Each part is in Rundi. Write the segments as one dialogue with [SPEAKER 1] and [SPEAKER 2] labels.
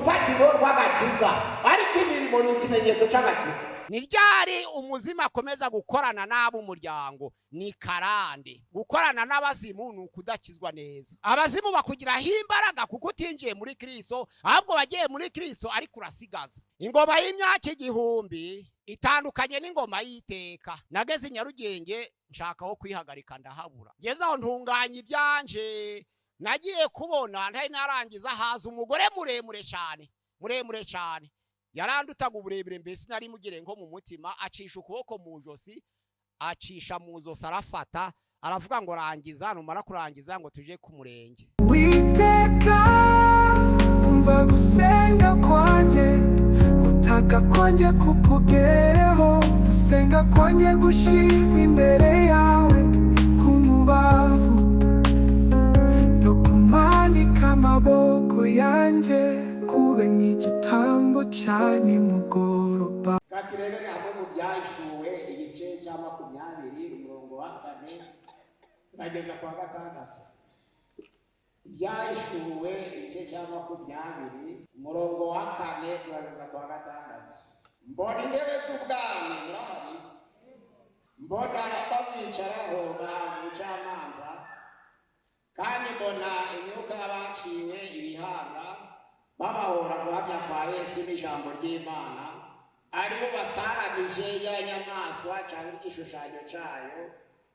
[SPEAKER 1] Urufatiro rw'agakiza, ariko imirimo ni ikimenyetso cy'agakiza.
[SPEAKER 2] Ni ryari umuzimu akomeza gukorana n'ab'umuryango? Ni karande. Gukorana n'abazimu ni ukudakizwa neza. Abazimu bakugiraho imbaraga kuko utinjiye muri Kristo, ahubwo wagiye muri Kristo ariko urasigaza. Ingoma y'imyaka 1000 itandukanye n'ingoma y'iteka. Nageze i Nyarugenge nshaka aho kwihagarika ndahabura, ngeze aho ntunganya ibyanje. Nagiye kubona ntari narangiza, haza umugore muremure cyane, muremure cyane, yarandutaga uburebure, mbese nari mugire nko mu mutima. Acisha ukuboko mu josi, acisha mu zosi, arafata, aravuga ngo: "Rangiza, numara kurangiza ngo tuje ku murenge."
[SPEAKER 3] Uwiteka, umva gusenga kwanjye, gutaka kwanjye kukugereho, gusenga kwanjye gushima imbere yawe k'umubavu, no kumanika amaboko yanjye kube nk'igitambo cya nimugoroba.
[SPEAKER 1] Reka turebere hamwe mu Byahishuwe igice cya 20, umurongo wa 4 turageza ku wa 6. Ibyahishuwe igice cya 20, umurongo wa 4 turageza ku wa 6. Mbona intebe z'ubwami, murahari? Mbona bazicaraho bahabwa ubucamanza, kandi mbona imyuka y'abaciwe ibihanga babahora guhamya kwa Yesu n'ijambo ry'Imana, aribo bataramije ya nyamaswa cyangwa igishushanyo cyayo,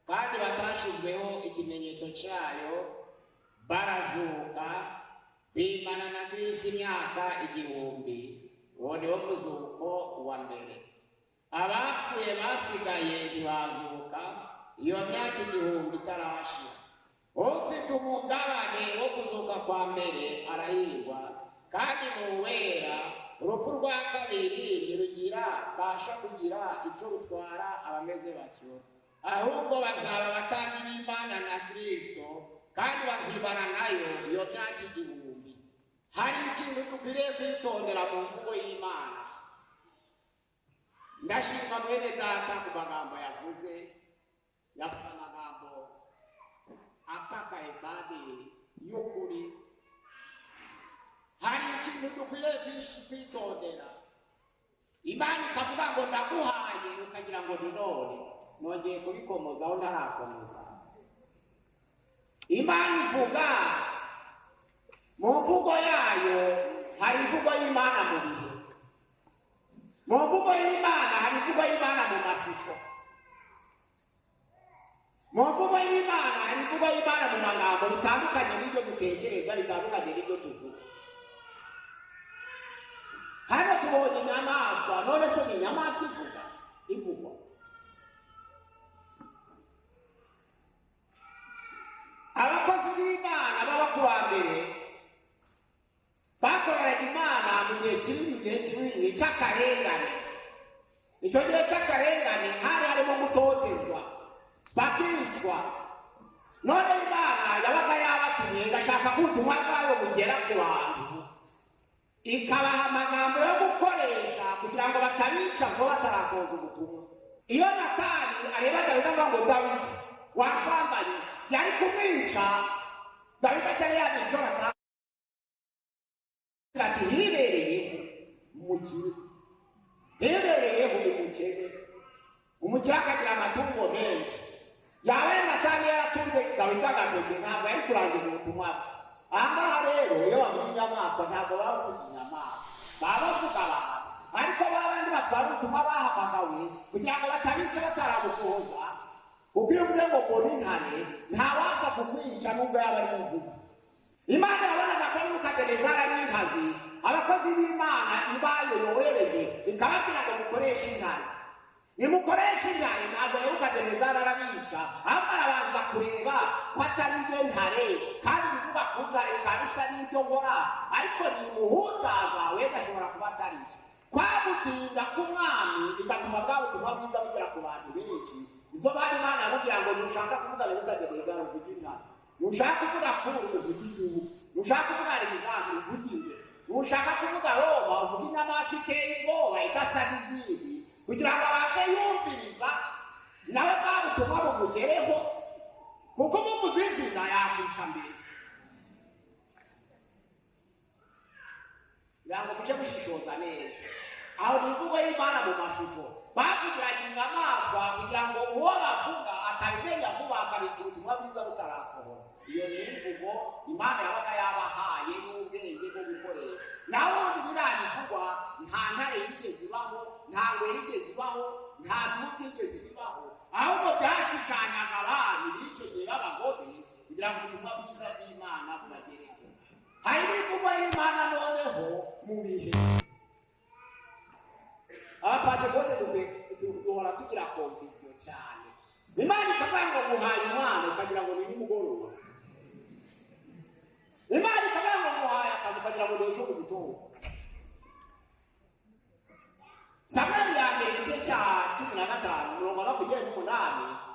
[SPEAKER 1] kandi batashizweho ikimenyetso cyayo. Barazuka, bimana na Kristo imyaka 1000. Uwo ni wo muzuko wa mbere. Abapfuye basigaye ntibazuka iyo myaka 1000 itarashira. Ufite umugabane wo kuzuka kwa mbere arahirwa kandi ni uwera. Urupfu rwa kabiri ntirugira basha kugira icyo rutwara abameze batyo, ahubwo bazaba abatambyi b'Imana na Kristo, kandi bazibana nayo iyo myaka 1000. Hari ikintu dukwiriye kwitondera mu mvugo y'Imana. Ndashima mwene data ku magambo yavuze. Yavuze amagambo akakaye kandi y'ukuri. Hari ikintu dukwiriye kwitondera. Imana ikavuga ngo ndaguhaye, ukagira ngo ni none. Nongeye kubikomozaho ntarakomeza. Imana ivuga mu mvugo yayo. Hari imvugo y'Imana mu bihe, mu mvugo y'Imana hari imvugo y'Imana mu mashusho, mu mvugo y'Imana hari imvugo y'Imana mu magambo. Bitandukanye n'ibyo dutekereza, bitandukanye n'ibyo tuvuga. Hano tubonye inyamaswa. None se ni inyamaswa ivuga, ivugwa? Abakozi b'Imana b'abakurambere bakoreraga Imana mu gihe kibi, mu gihe kibi cy'akarengane. Icyo gihe cy'akarengane hari harimo gutotezwa, bakicwa. None Imana yabaga yabatumye, igashaka ko ubutumwa bwayo bugera ku bantu, ikabaha amagambo yo gukoresha kugira ngo batabica vuba batarasohoza ubutumwa. Iyo Natani areba Dawidi avuga ngo: "Dawidi, wasambanye," yari kumwica Dawidi atari yabica. Natani ati: "Hibereyeho umukire, hibereyeho umukene, umukire akagira amatungo menshi." Yaba Natani yaratunze Dawidi agatoki, ntabwo yari kurangiza ubutumwa bwe. Aha ngaha rero, iyo bavuga inyamaswa, ntabwo baba bavuga inyamaswa, baba bavuga abantu. Ariko ba bandi batwara ubutumwa bahamagawe kugira ngo batabica batarabusohoza, kuko iyo uvuze ngo mbona intare, ntawapfa kukwica nubwo yaba ari muvuga. Imana yabonaga ko Nebukadinezari ari inkazi. Abakozi b'Imana ibaye yohereje ikababwira ngo: "Mukoreshe intare, nimukoreshe intare." Ntabwo Nebukadinezari arabica, ahubwo arabanza kureba ko atari njye ntare, kandi ibivuga ku ntare bikaba bisa n'ibyo nkora, ariko nimuhutaza wenda ashobora kuba atari njye. Kwa gutinda k'umwami bigatuma bwa butumwa bwiza bugera ku bantu benshi. Izo bari Imana yamubwira ngo: "Ntushaka kuvuga Nebukadinezari, uvuge intare. Ntushaka kuvuga kuru, uvuge idubu. Ntushaka kuvuga Alexandre, uvuge ingwe. Ntushaka kuvuga Roma, uvuge inyamaswa iteye ubwoba idasa n'izindi," kugira ngo abanze yumviriza nawe bwa butumwa bumugereho, kuko umuvuze izina yakwica mbere. Kugira ngo muje mushishoza neza, aho ni imvugo y'Imana mu mashusho. Bavugiraga inyamaswa kugira ngo uwo bavuga atabimenya vuba, akabika ubutumwa bwiza butarasohora. Iyo ni imvugo Imana yabaga yabahaye n'ubwenge bwo gukoresha. Naho ubundi biriya bivugwa, nta ntare yigeze ibaho, nta ngwe yigeze ibaho, nta bihu byigeze bibaho, ahubwo byashushanyaga abami b'icyo gihe b'abagome kugira ngo ubutumwa bwiza bw'Imana bubagereho. Hari n'imvugo y'Imana noneho mu bihe. Abapantekote duhora tugira confusion cyane. Imana ikavuga ngo nguhaye umwana, ukagira ngo ni nimugoroba. Imana ikavuga ngo nguhaye akazi, ukagira ngo ni ejo mu gitondo. Samweli ya mbere, igice cya 15, umurongo wa 28.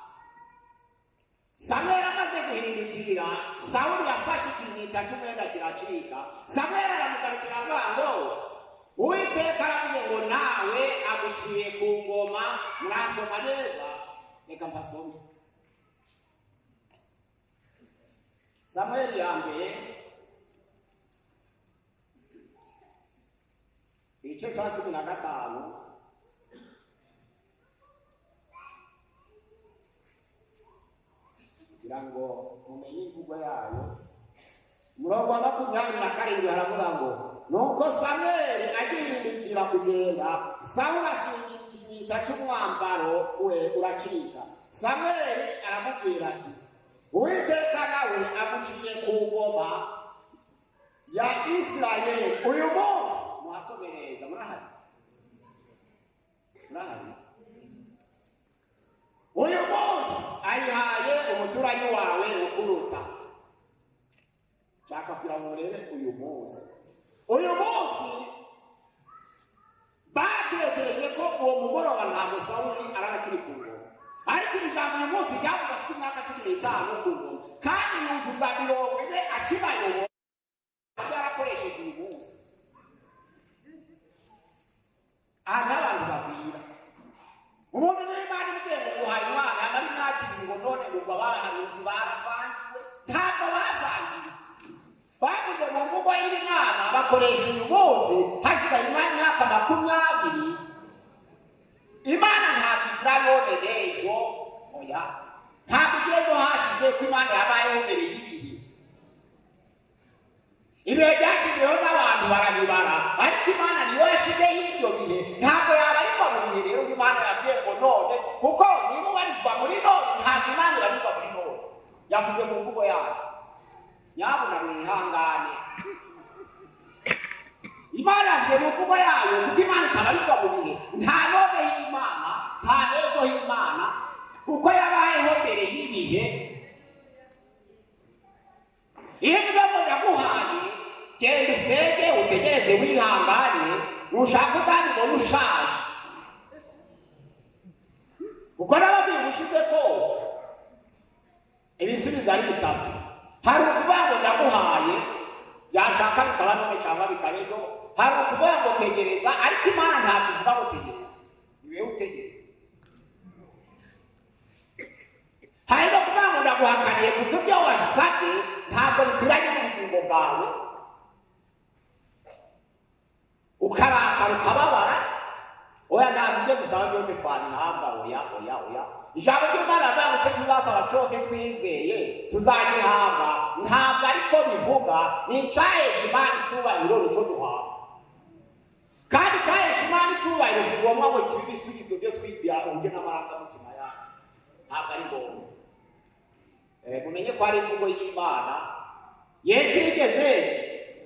[SPEAKER 1] Samweli amaze guhindukirira Sawuli, yafashe ikinyita cy'umwenda kiracika. Samweli aramugarukira avuga ngo: "Uwiteka aravuze ngo nawe aguciye ku ngoma." Murasoma neza, reka mpasome. Samweli ya mbere, igice cya 15. Kugira ngo mumenye imvugo yayo, umurongo wa 27 haravuga ngo: "Nuko Samweli agihindukira kugenda, Sawuli asingira ikinyita cy'umwambaro we uracika. Samweli aramubwira ati: 'Uwiteka nawe aguciye ku ngoma ya Isirayeli uyu munsi.'" Muhasome neza. Murahari? Murahari? "Uyu munsi ayihaye umuturanyi wawe ukuruta." Nshaka kugira ngo murebe uyu munsi. Uyu munsi batekereje ko uwo mugoroba ntabwo Sawuli araba akiri ku ngoma, ariko iri jambo "uyu munsi" ryavuga afite imyaka 15 ku ngoma, kandi yuzuza 40 akibayobora. Byarakoresheje uyu munsi. Aha niho abantu babwira umuntu niba ari imubwiye ngo nguhaye umwana, yamara imyaka 2 ngo none ngo abahanuzi baravangiwe. Ntabwo bavangiwe, bavuze mu mvugo y'Imana, bakoresha uyu munsi hasigaye imyaka 20. Imana ntabwo igira none n'ejo, oya, ntabwo igira ejo hashize, ko Imana yabayeho mbere y'igihe. Ibihe byashyizweho n'abantu barabibara, ariko Imana niyo yashyizeho ibyo bihe, ntabwo yabarirwa mu bihe. Rero Imana yabwiye ngo none, kuko niba ubarizwa muri none, ntabwo Imana ibarirwa muri none. Yavuze mu mvugo yayo. Nyabuna mwihangane, Imana yavuze mu mvugo yayo, kuko Imana itabarirwa mu bihe. Nta none h'Imana, nta n'ejo h'Imana, kuko yabayeho mbere y'ibihe. Iyo ivuze ngo ndaguhaye, genda usenge, utegereze wihangane, nushaka uzabibona ushaje. Kuko nababwiye ubushize ko ibisubizo ari bitatu. Hari ukuvuga ngo ndaguhaye, byashaka bikaba none cyangwa bikaba ejo. Hari ukuvuga ngo tegereza, ariko Imana ntabwo ivuga ngo tegereza, ni wowe utegereza. Hari no kuvuga ngo ndaguhakaniye, kuko ibyo wasabye ntabwo bikwiranye n'ubugingo bwawe, ukarakara, ukababara. Oya, ntabwo ibyo dusaba byose twabihabwa, oya, oya, oya. Ijambo ry'Imana rivuga ngo icyo tuzasaba cyose twizeye tuzagihabwa. Ntabwo ariko bivuga. Ni icyahesha Imana icyubahiro nicyo duhabwa, kandi icyahesha Imana icyubahiro si ngombwa ngo kibe ibisubizo byo twibwira uburyo n'amarangamutima yacu, ntabwo ari ngombwa. Mumenye ko ari imvugo y'Imana. Yesu yigeze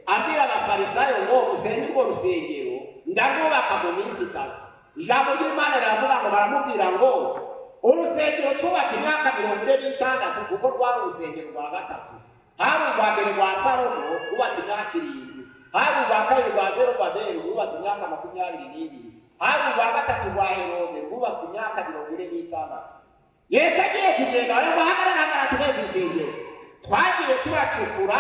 [SPEAKER 1] abwira Abafarisayo ngo: "Musenge urwo rusengero, ndarwubaka mu minsi 3." Ijambo ry'Imana riravuga ngo baramubwira ngo: "Urusengero twubatse imyaka 46," kuko rwari urusengero rwa gatatu. Hari urwa mbere rwa Salomo rwubatse imyaka 7, hari urwa kabiri rwa Zerubabeli rwubatse imyaka 22, hari urwa gatatu rwa Herode rwubatswe imyaka 46. Yesu agiye kugenda bari guhagarara, hagarara tuvuye ku rusengero. Twagiye turacukura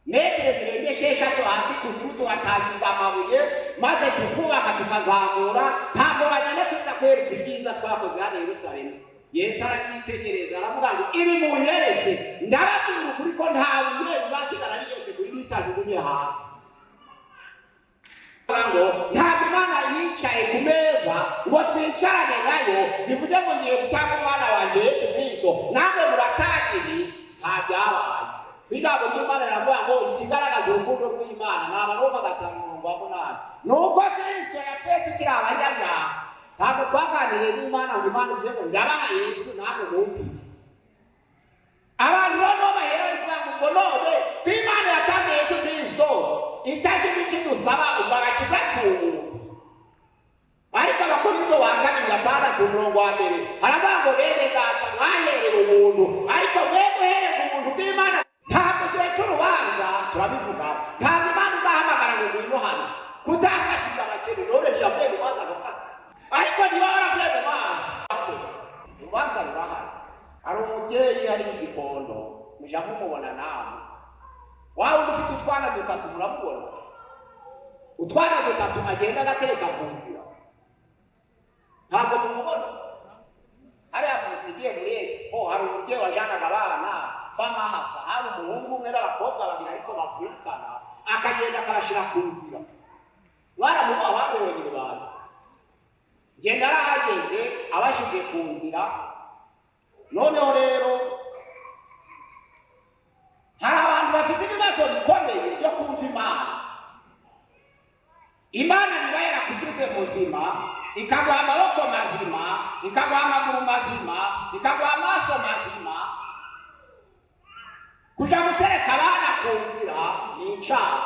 [SPEAKER 1] metero zirenga 6 hasi kuzimu, tuhatangiza amabuye, maze tukubaka, tukazamura. Ntabwo bagenda tutakweretse ibyiza twakoze hano i Yerusalemu. Yesu arabyitegereza, aravuga ngo: "Ibi munyeretse, ndababwira ukuri ko nta buye ruzasigara rigeze kuri ritajugunye hasi." Ngo ntabwo Imana yicaye ku meza ngo twicarane nayo, bivuge ngo ngiye gutanga umwana wanjye Yesu Kristo, namwe muratanga ibi. Nta byabaye. Ijambo ry'Imana riravuga ngo ikigaragaza urukundo rw'Imana ni Abaroma 5:8, ni uko Kristo yapfuye tukiri abanyabyaha. Ntabwo twaganiriye n'Imana ngo Imana ivuge ngo ndabaha Yesu, namwe mumpige. Abantu noneho bahera bari kuvuga ngo none ko Imana yatanze Yesu Kristo itagize icyo idusaba, ubwo agakiza si ubuntu? Ariko Abakorinto ba kabiri 6:1 haravuga ngo bene data, mwaherewe ubuntu, ariko mwe muhererwa ubuntu bw'Imana. Ntabwo igihe cy'urubanza turabivuga, ntabwo Imana izahamagara ngo ngwino hano kutafashije abakene. None ntiyavuye mu mazi agapfasa? Ariko niba waravuye mu mazi akoze urubanza rurahari. Hari umubyeyi hari igikondo, mujya mumubona namwe, waba ufite utwana dutatu, muramubona, utwana dutatu agenda agatereka ku nzira. Ntabwo mumubona? Hariya mu nzira igiye muri Expo hari umubyeyi wajyanaga abana b'amahasa. Hari umuhungu umwe n'abakobwa babiri ariko bavukana, akagenda akabashyira ku nzira. Baramuba bamubonye rubanda. Ngenda arahageze abashyize ku nzira. Noneho rero hari abantu bafite ibibazo bikomeye byo kumva Imana. Imana niba yarakugize muzima, ikaguha amaboko mazima, ikaguha amaguru mazima, ikaguha amaso mazima, kuja gutereka abana ku nzira ni icyaha.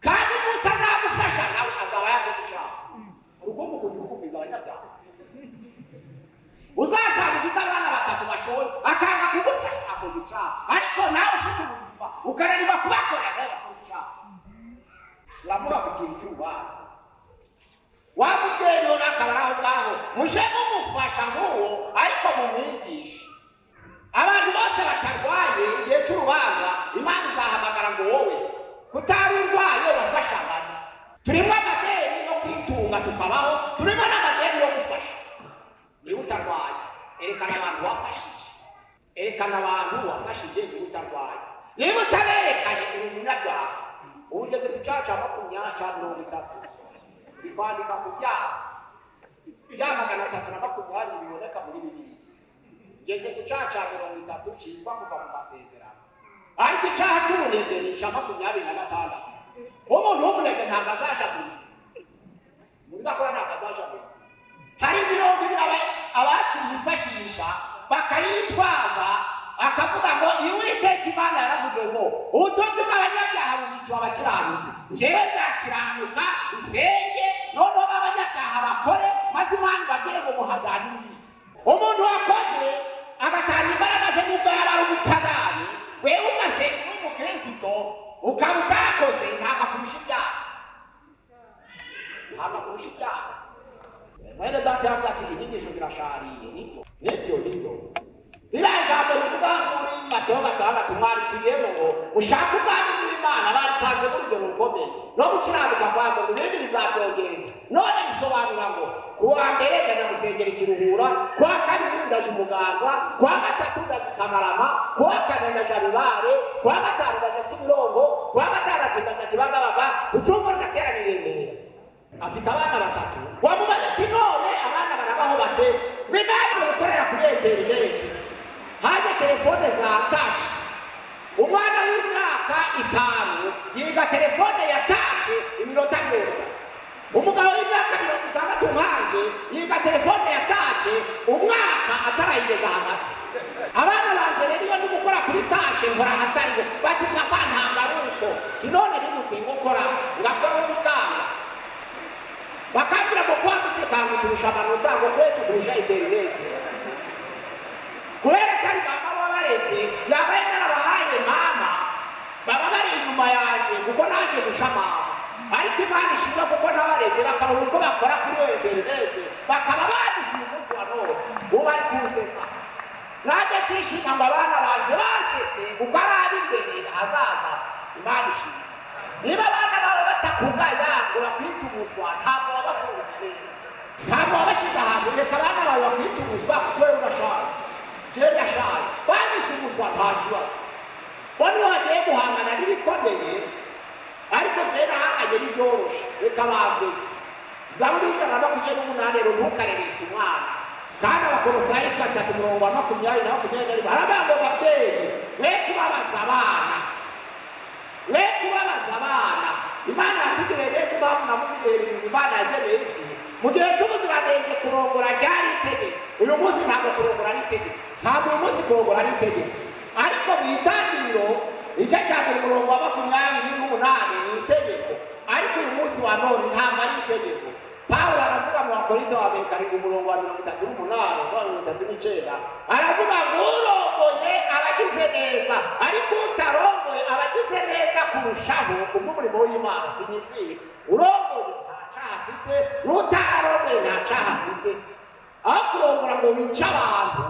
[SPEAKER 1] Kandi n'utazagufasha nawe azaba yakoze icyaha. Urukumbu kugira ukumviza abanyabyaha. Uzasanga ufite abana batatu bashoboye, akanga kugufasha, akoze icyaha. Ariko nawe ufite ubuzima ukananirwa kubakorera, nawe bakoze icyaha. Uravuga ku kintu cy'urubanza. Wa mubyeyi rero akaba ari aho ngaho, muje mumufasha nk'uwo, ariko mumwigishe. Abantu bose batarwaye, igihe cy'urubanza Imana izahamagara ngo wowe kutari urwaye wafasha abandi. Turimo amadeni yo kwitunga tukabaho, turimo n'amadeni yo gufasha. Niba utarwaye, erekana abantu wafashije, erekana abantu wafashije. Niba utarwaye, niba utaberekanye, uri umunyabyaha. Ubu ugeze ku cyaha cya 20, cya 30, ikwandika ku byaha bya 320 biboneka muri Bibiliya. Ngeze ku cyaha cya 30 cyitwa kuva mu masezerano, ariko icyaha cy'ubunebwe ni icya 26. Umuntu w'umunebwe ntabwo azaja mu ijuru, umuntu udakora ntabwo azaja mu ijuru. Hari imirongo ibiri abacu bifashisha bakayitwaza, akavuga ngo iyo Uwiteka Imana yaravuze ngo ubutunzi bw'abanyabyaha bubikiwe abakiranutsi, njyewe nzakiranuka usenge, noneho b'abanyabyaha bakore, maze Imana ibabwire ngo muhaganire uriya. Umuntu wakoze agatanga imbaraga ze, nubwo yaba ari umupagani, wewe ugasenga uri umukristo ukaba utakoze, ntabwo akurusha ibyaha, ntabwo akurusha ibyaha. Mwene data yavuze ati inyigisho zirashariye. Nibyo, nibyo, nibyo. Ririya jambo rivuga muri Mateyo 6, mwarisubiyemo ngo mushake ubwami bw'Imana, baritanze n'urugero rukomeye, no gukiranuka kwarwo, ngo ibindi bizabyongererwa. None bisobanura ngo ku wa mbere ndaja gusengera Ikiruhura, ku wa kabiri ndaja Umuganza, ku wa gatatu ndaja Kagarama, ku wa kane ndaja Bibare, ku wa gatanu ndaja Kimironko, ku wa gatandatu ndaja Kibagabaga, ku cyumweru ndateranira i Remera. Afite abana batatu. Wamubaza ati none abana barabaho bate? Ngo Imana gukorera kuri interineti, haje telefone za touch. Umwana w'imyaka 5 yiga telefone ya touch iminota 30. Umugabo w'imyaka 60 nkanje yiga telefone ya touch umwaka atarayigeza hagati. Abana banje rero iyo ndi gukora kuri touch nkora ahatariho, bati papa, ntabwo ari uko. None ni gute? Ngukora ngakora bikanga, bakambwira ngo kwa guseka ngo turusha amanota, ngo kwe tukurusha interineti. Kubera atari mama wabareze, yabaye narabahaye mama, baba bari inyuma yanjye kuko nanjye ndusha mama. Ariko Imana ishimwe kuko nabareze bakabona uko bakora kuri iyo interineti, bakaba badusha uyu munsi wa none. Ubu bari kunseka, nanjye nshishima ngo abana banje bansetse kuko ari ab'imbere hazaza. Imana ishimwe. Niba abana bawe batakugaya ngo bakwite umuswa, ntabwo wabafungiye neza, ntabwo wabashyize ahantu. Reka abana bawe bakwite umuswa kubera urashaje. Jewe ndashaje, banyise umuswa nta kibazo. Bo nibo bagiye guhangana n'ibikomeye, ariko jewe nahanganye. byanjye nibyoroshe, reka banseke. Zaburi 128 rero, ntukarereshe umwana. Kandi Abakorosayi 3 umurongo wa 20 na 21 haravuga ngo: "Babyeyi, we kubabaza abana, we kubabaza abana." Imana yatugiriye neza. Impamvu navuze ibihe birindwi Imana yageneye isi: mu gihe cy'ubuziranenge kurongora ryari itegeko. Uyu munsi ntabwo kurongora ari itegeko, ntabwo uyu munsi kurongora ari itegeko. Ariko mu Itangiriro igice cya mbere umurongo wa 28 ni itegeko, ariko uyu munsi wa none ntabwo ari itegeko. Pawulo aravuga mu Bakorinto wa mbere 7 umurongo wa 38 n'uwa 39, aravuga ngo: "Urongoye abagize neza, ariko utarongoye abagize neza kurushaho kubw'umurimo w'Imana." Signifie urongoye nta caha afite, n'utarongoye nta caha afite. Aho kurongora ngo wice abantu,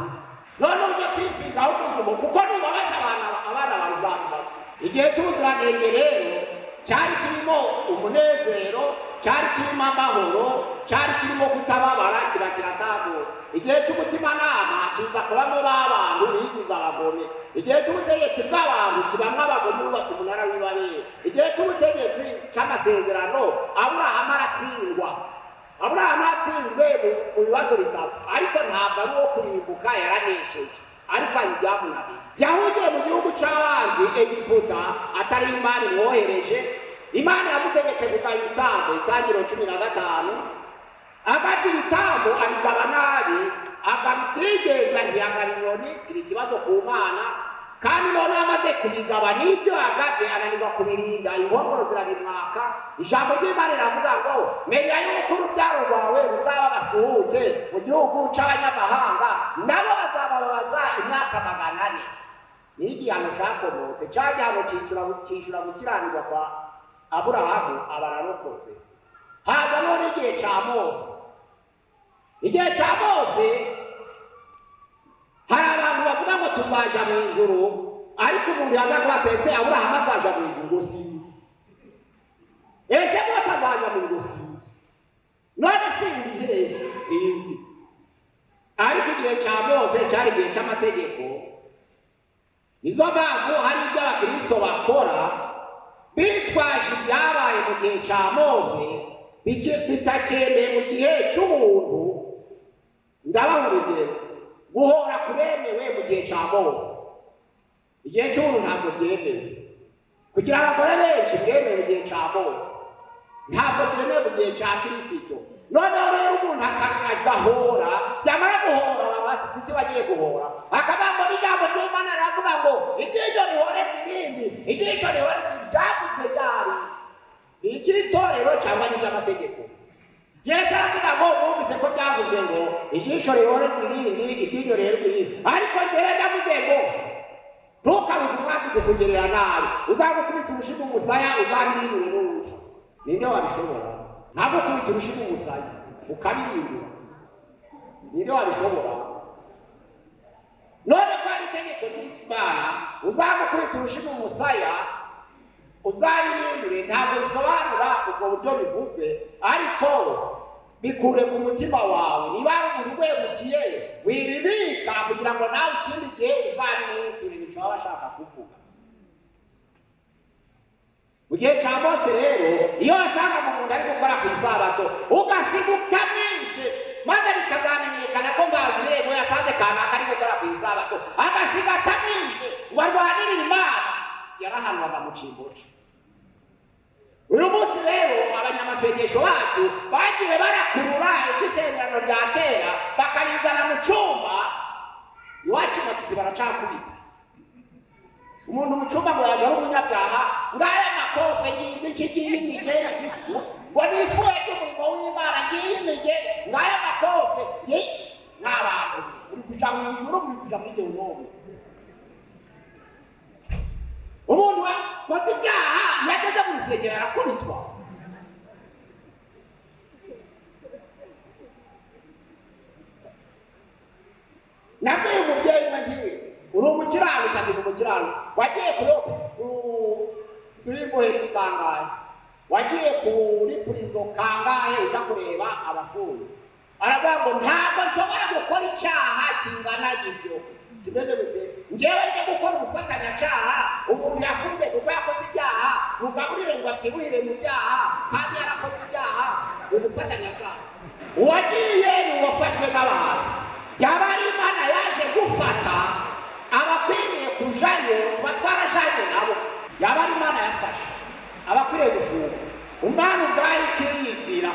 [SPEAKER 1] none ujye kwisigaho umuvumo, kuko nubabaza abana, abana bawe uzabibazwa. Igihe cy'ubuziranenge rero cyari kirimo umunezero, cyari kirimo amahoro, cyari kirimo kutababara, kiba kiratambutse. Igihe cy'umutimanama kiza kubamo ba bantu bigize abagome. Igihe cy'ubutegetsi bw'abantu kibamo abagome bubatse umunara w'ibabere. Igihe cy'ubutegetsi cy'amasezerano, Aburahamu aratsindwa. Aburahamu yatsinzwe mu bibazo bitatu, ariko ntabwo ari uwo kurimbuka, yaranesheje, ariko hari ibyamunaniye. Yahugiye mu gihugu cy'abanzi, Egiputa, atari Imana imwohereje. Imana yamutegetse kugaba ibitambo, Itangiriro 15. Agabye ibitambo abigaba nabi, agaba ibyigenza, ntiyagaba inyoni, kiba ikibazo ku Mana. Kandi noneho amaze kubigaba, n'ibyo yagabye ananirwa kubirinda, inkongoro zirabimwaka. Ijambo ry'Imana riravuga ngo: "Menya yuko urubyaro rwawe ruzaba abasuhuke mu gihugu cy'abanyamahanga, nabo bazababaza imyaka 400." Ni igihano cyakomotse cya gihano cyishyura gukiranirwa kwa Aburahamu, aba ararokotse. Haza none igihe cya Mose. Igihe cya Mose hari abantu bavuga ngo tuzaja mu ijuru, ariko umuntu yaza kuba ati: "Ese Aburahamu azaja mu ijuru?" Ngo: "Sinzi." "Ese Mose azaja mu ijuru?" "Sinzi." "None se uri hehe?" "Sinzi." Ariko igihe cya Mose cyari igihe cy'amategeko. Nizo mpamvu hari ibyo abakristo bakora bitwaje ibyabaye mu gihe cya Mose bitakemeye mu gihe cy'ubuntu. Ndabaha urugero: guhora kuremewe mu gihe cya Mose, igihe cy'ubuntu ntabwo byemewe. Kugira abagore benshi byemewe mu gihe cya Mose, ntabwo byemewe mu gihe cya Kirisito. Noneho rero umuntu agahora, yamara guhora bati: "Kuki wagiye guhora?" Akavuga ngo n'ijambo ry'Imana riravuga ngo iryinyo rihore ku irindi, ijisho rihore ku irindi. Byavuzwe ryari? Ni iby'itorero cyangwa ni iby'amategeko? Yesu aravuga ngo: "Mwumvise ko byavuzwe ngo ijisho rihore ku irindi, iryinyo rihore ku irindi, ariko njyewe ndavuze ngo ntukabuze umwanzi kukugirira nabi. Uzagukubita urushi mu musaya, uzabirindure n'undi." Ninde wabishobora? Ntagukubita urushi mu musaya ukabirindura, ninde wabishobora? None ko hari itegeko ry'Imana, uzagukubita urushi mu musaya uzabirindure, ntabwo bisobanura ubwo buryo bivuzwe, ariko bikure ku mutima wawe. Niba hari umuntu ugwemukiye, wibibika kugira ngo nawe ikindi gihe uzabimwiture. Nicyo baba bashaka kuvuga. Mu gihe cya Mose rero, iyo wasangaga umuntu ari gukora ku isabato, ugasiga utamwishe, maze bikazamenyekana ko mbazi ibirego yasanze kanaka ari gukora ku isabato, agasiga atamwishe ngo arwanirire Imana, yarahanwaga mu cyimbo cye. Uyu munsi rero abanyamasengesho bacu bagiye barakurura iby'isezerano rya kera bakabizana mu cyumba. Iwacu Masisi baracakubita umuntu mu cyumba ngo yaje ari umunyabyaha, ngaya makofe, ngizi iki, ngiyi imigere, ngo nifuhe ry'umurimo w'Imana, ngiyi imigere, ngaya makofe. N'abantu uri kuja mu ijuru, muri kuja muri gehinomu. Umuntu wakoze ibyaha iyo ageze mu rusengero arakubitwa. Nabwiye umubyeyi umwe nti: "Uri umukiranutsi?" Ati: "Ni umukiranutsi." "Wagiye kuri ku nzu y'imbohe kangahe? Wagiye kuri prison kangahe ujya kureba abafunze?" Aravuga ngo: "Ntabwo nshobora gukora icyaha kingana gityo." Kimeze gute? Njyewe njye gukora ubufatanyacyaha, umuntu yafunzwe kuko yakoze ibyaha, mugaburire ngo abyibuhire mu byaha kandi yarakoze ibyaha, ubufatanyacyaha. Uwagiye ni uwafashwe n'abantu. Yaba ari Imana yaje gufata abakwiriye kujayo, tuba twarajanye nabo. Yaba ari Imana yafashe abakwiriye gufunga, umwana ubwayo ikiyizira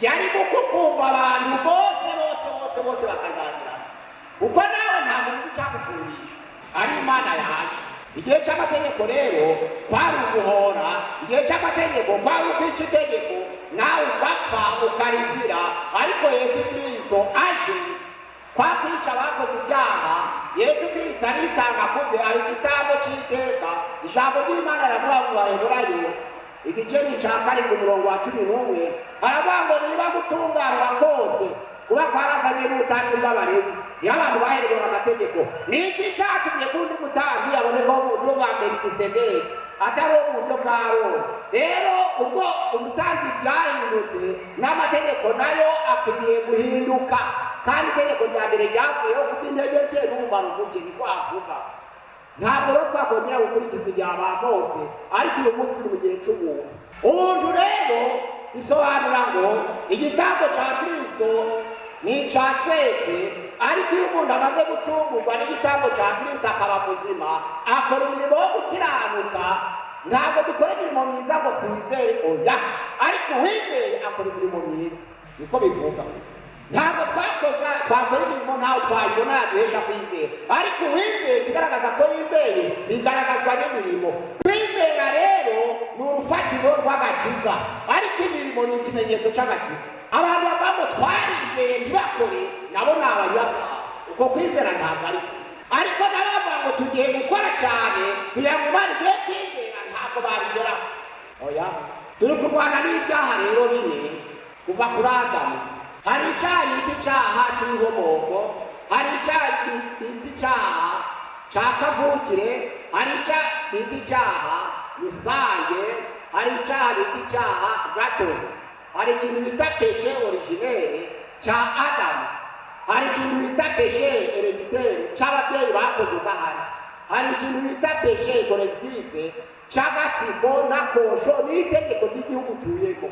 [SPEAKER 1] yari gukukumba abantu bose bose bose bose bakaganirana, kuko nawe nta muntu uzi icyagufungisha, ari Imana yaje. Igihe cy'amategeko rero kwari uguhora, igihe cy'amategeko kwari ukwica itegeko, nawe ugapfa ukarizira. Ariko Yesu Kirisito aje kwa kwica abakoze ibyaha, Yesu Kirisito aritanga kubwe, ari igitambo cy'iteka. Ijambo ry'Imana riravuga mu Baheburayo igice ni icya 7 umurongo wa 11, haravuga ngo niba gutunganwa kose kuba kwarazanye n'ubutambyi bw'Abalewi, niho abantu bahererwa amategeko, ni iki cyatumye kundi mutambyi abonekaho mu buryo bwa Melikisedeki atari uwo mu buryo bwa Aroni? Rero ubwo ubutambyi bwahindutse, n'amategeko nayo akwiriye guhinduka, kandi itegeko rya mbere ryavuyeho kubw'intege nke n'umumaro muke, niko avuga. Ntabwo rero twakongera gukurikiza ibya ba Mose, ariko uyu munsi turi mu gihe cy'ubuntu. Ubuntu rero bisobanura ngo igitambo cya Kirisito ni icya twese, ariko iyo umuntu amaze gucungurwa n'igitambo cya Kirisito akaba muzima, akora imirimo yo gukiranuka. Ntabwo dukora imirimo myiza ngo twizere, oya, ariko uwizeye akora imirimo myiza, niko bivuga. Ntabwo twakoza twakora imirimo, ntawe twayibona yaduhesha kwizera, ariko uwizeye, ikigaragaza ko yizeye bigaragazwa n'imirimo. Kwizera rero ni urufatiro rw'agakiza, ariko imirimo ni ikimenyetso cy'agakiza. Abantu bavuga ngo twarizeye ntibakore, nabo ni abanyabyaha, uko kwizera ntabwo ariko. Ariko nabo bavuga ngo tugiye gukora cyane kugira ngo Imana iduhe kwizera, ntabwo babigeraho, oya. Turi kurwana n'ibyaha rero bine kuva kuri Adamu. Hari icyaha bita icyaha cy'inkomoko, hari icyaha bita icyaha cya kavukire, hari icyaha bita icyaha rusange, hari icyaha bita icyaha gatozi, hari ikintu bita péché originel cya Adamu, hari ikintu bita péché héréditaire cy'ababyeyi bakoze udahari, hari ikintu bita péché collectif cy'agatsiko n'akosho n'itegeko ry'igihugu utuyemo,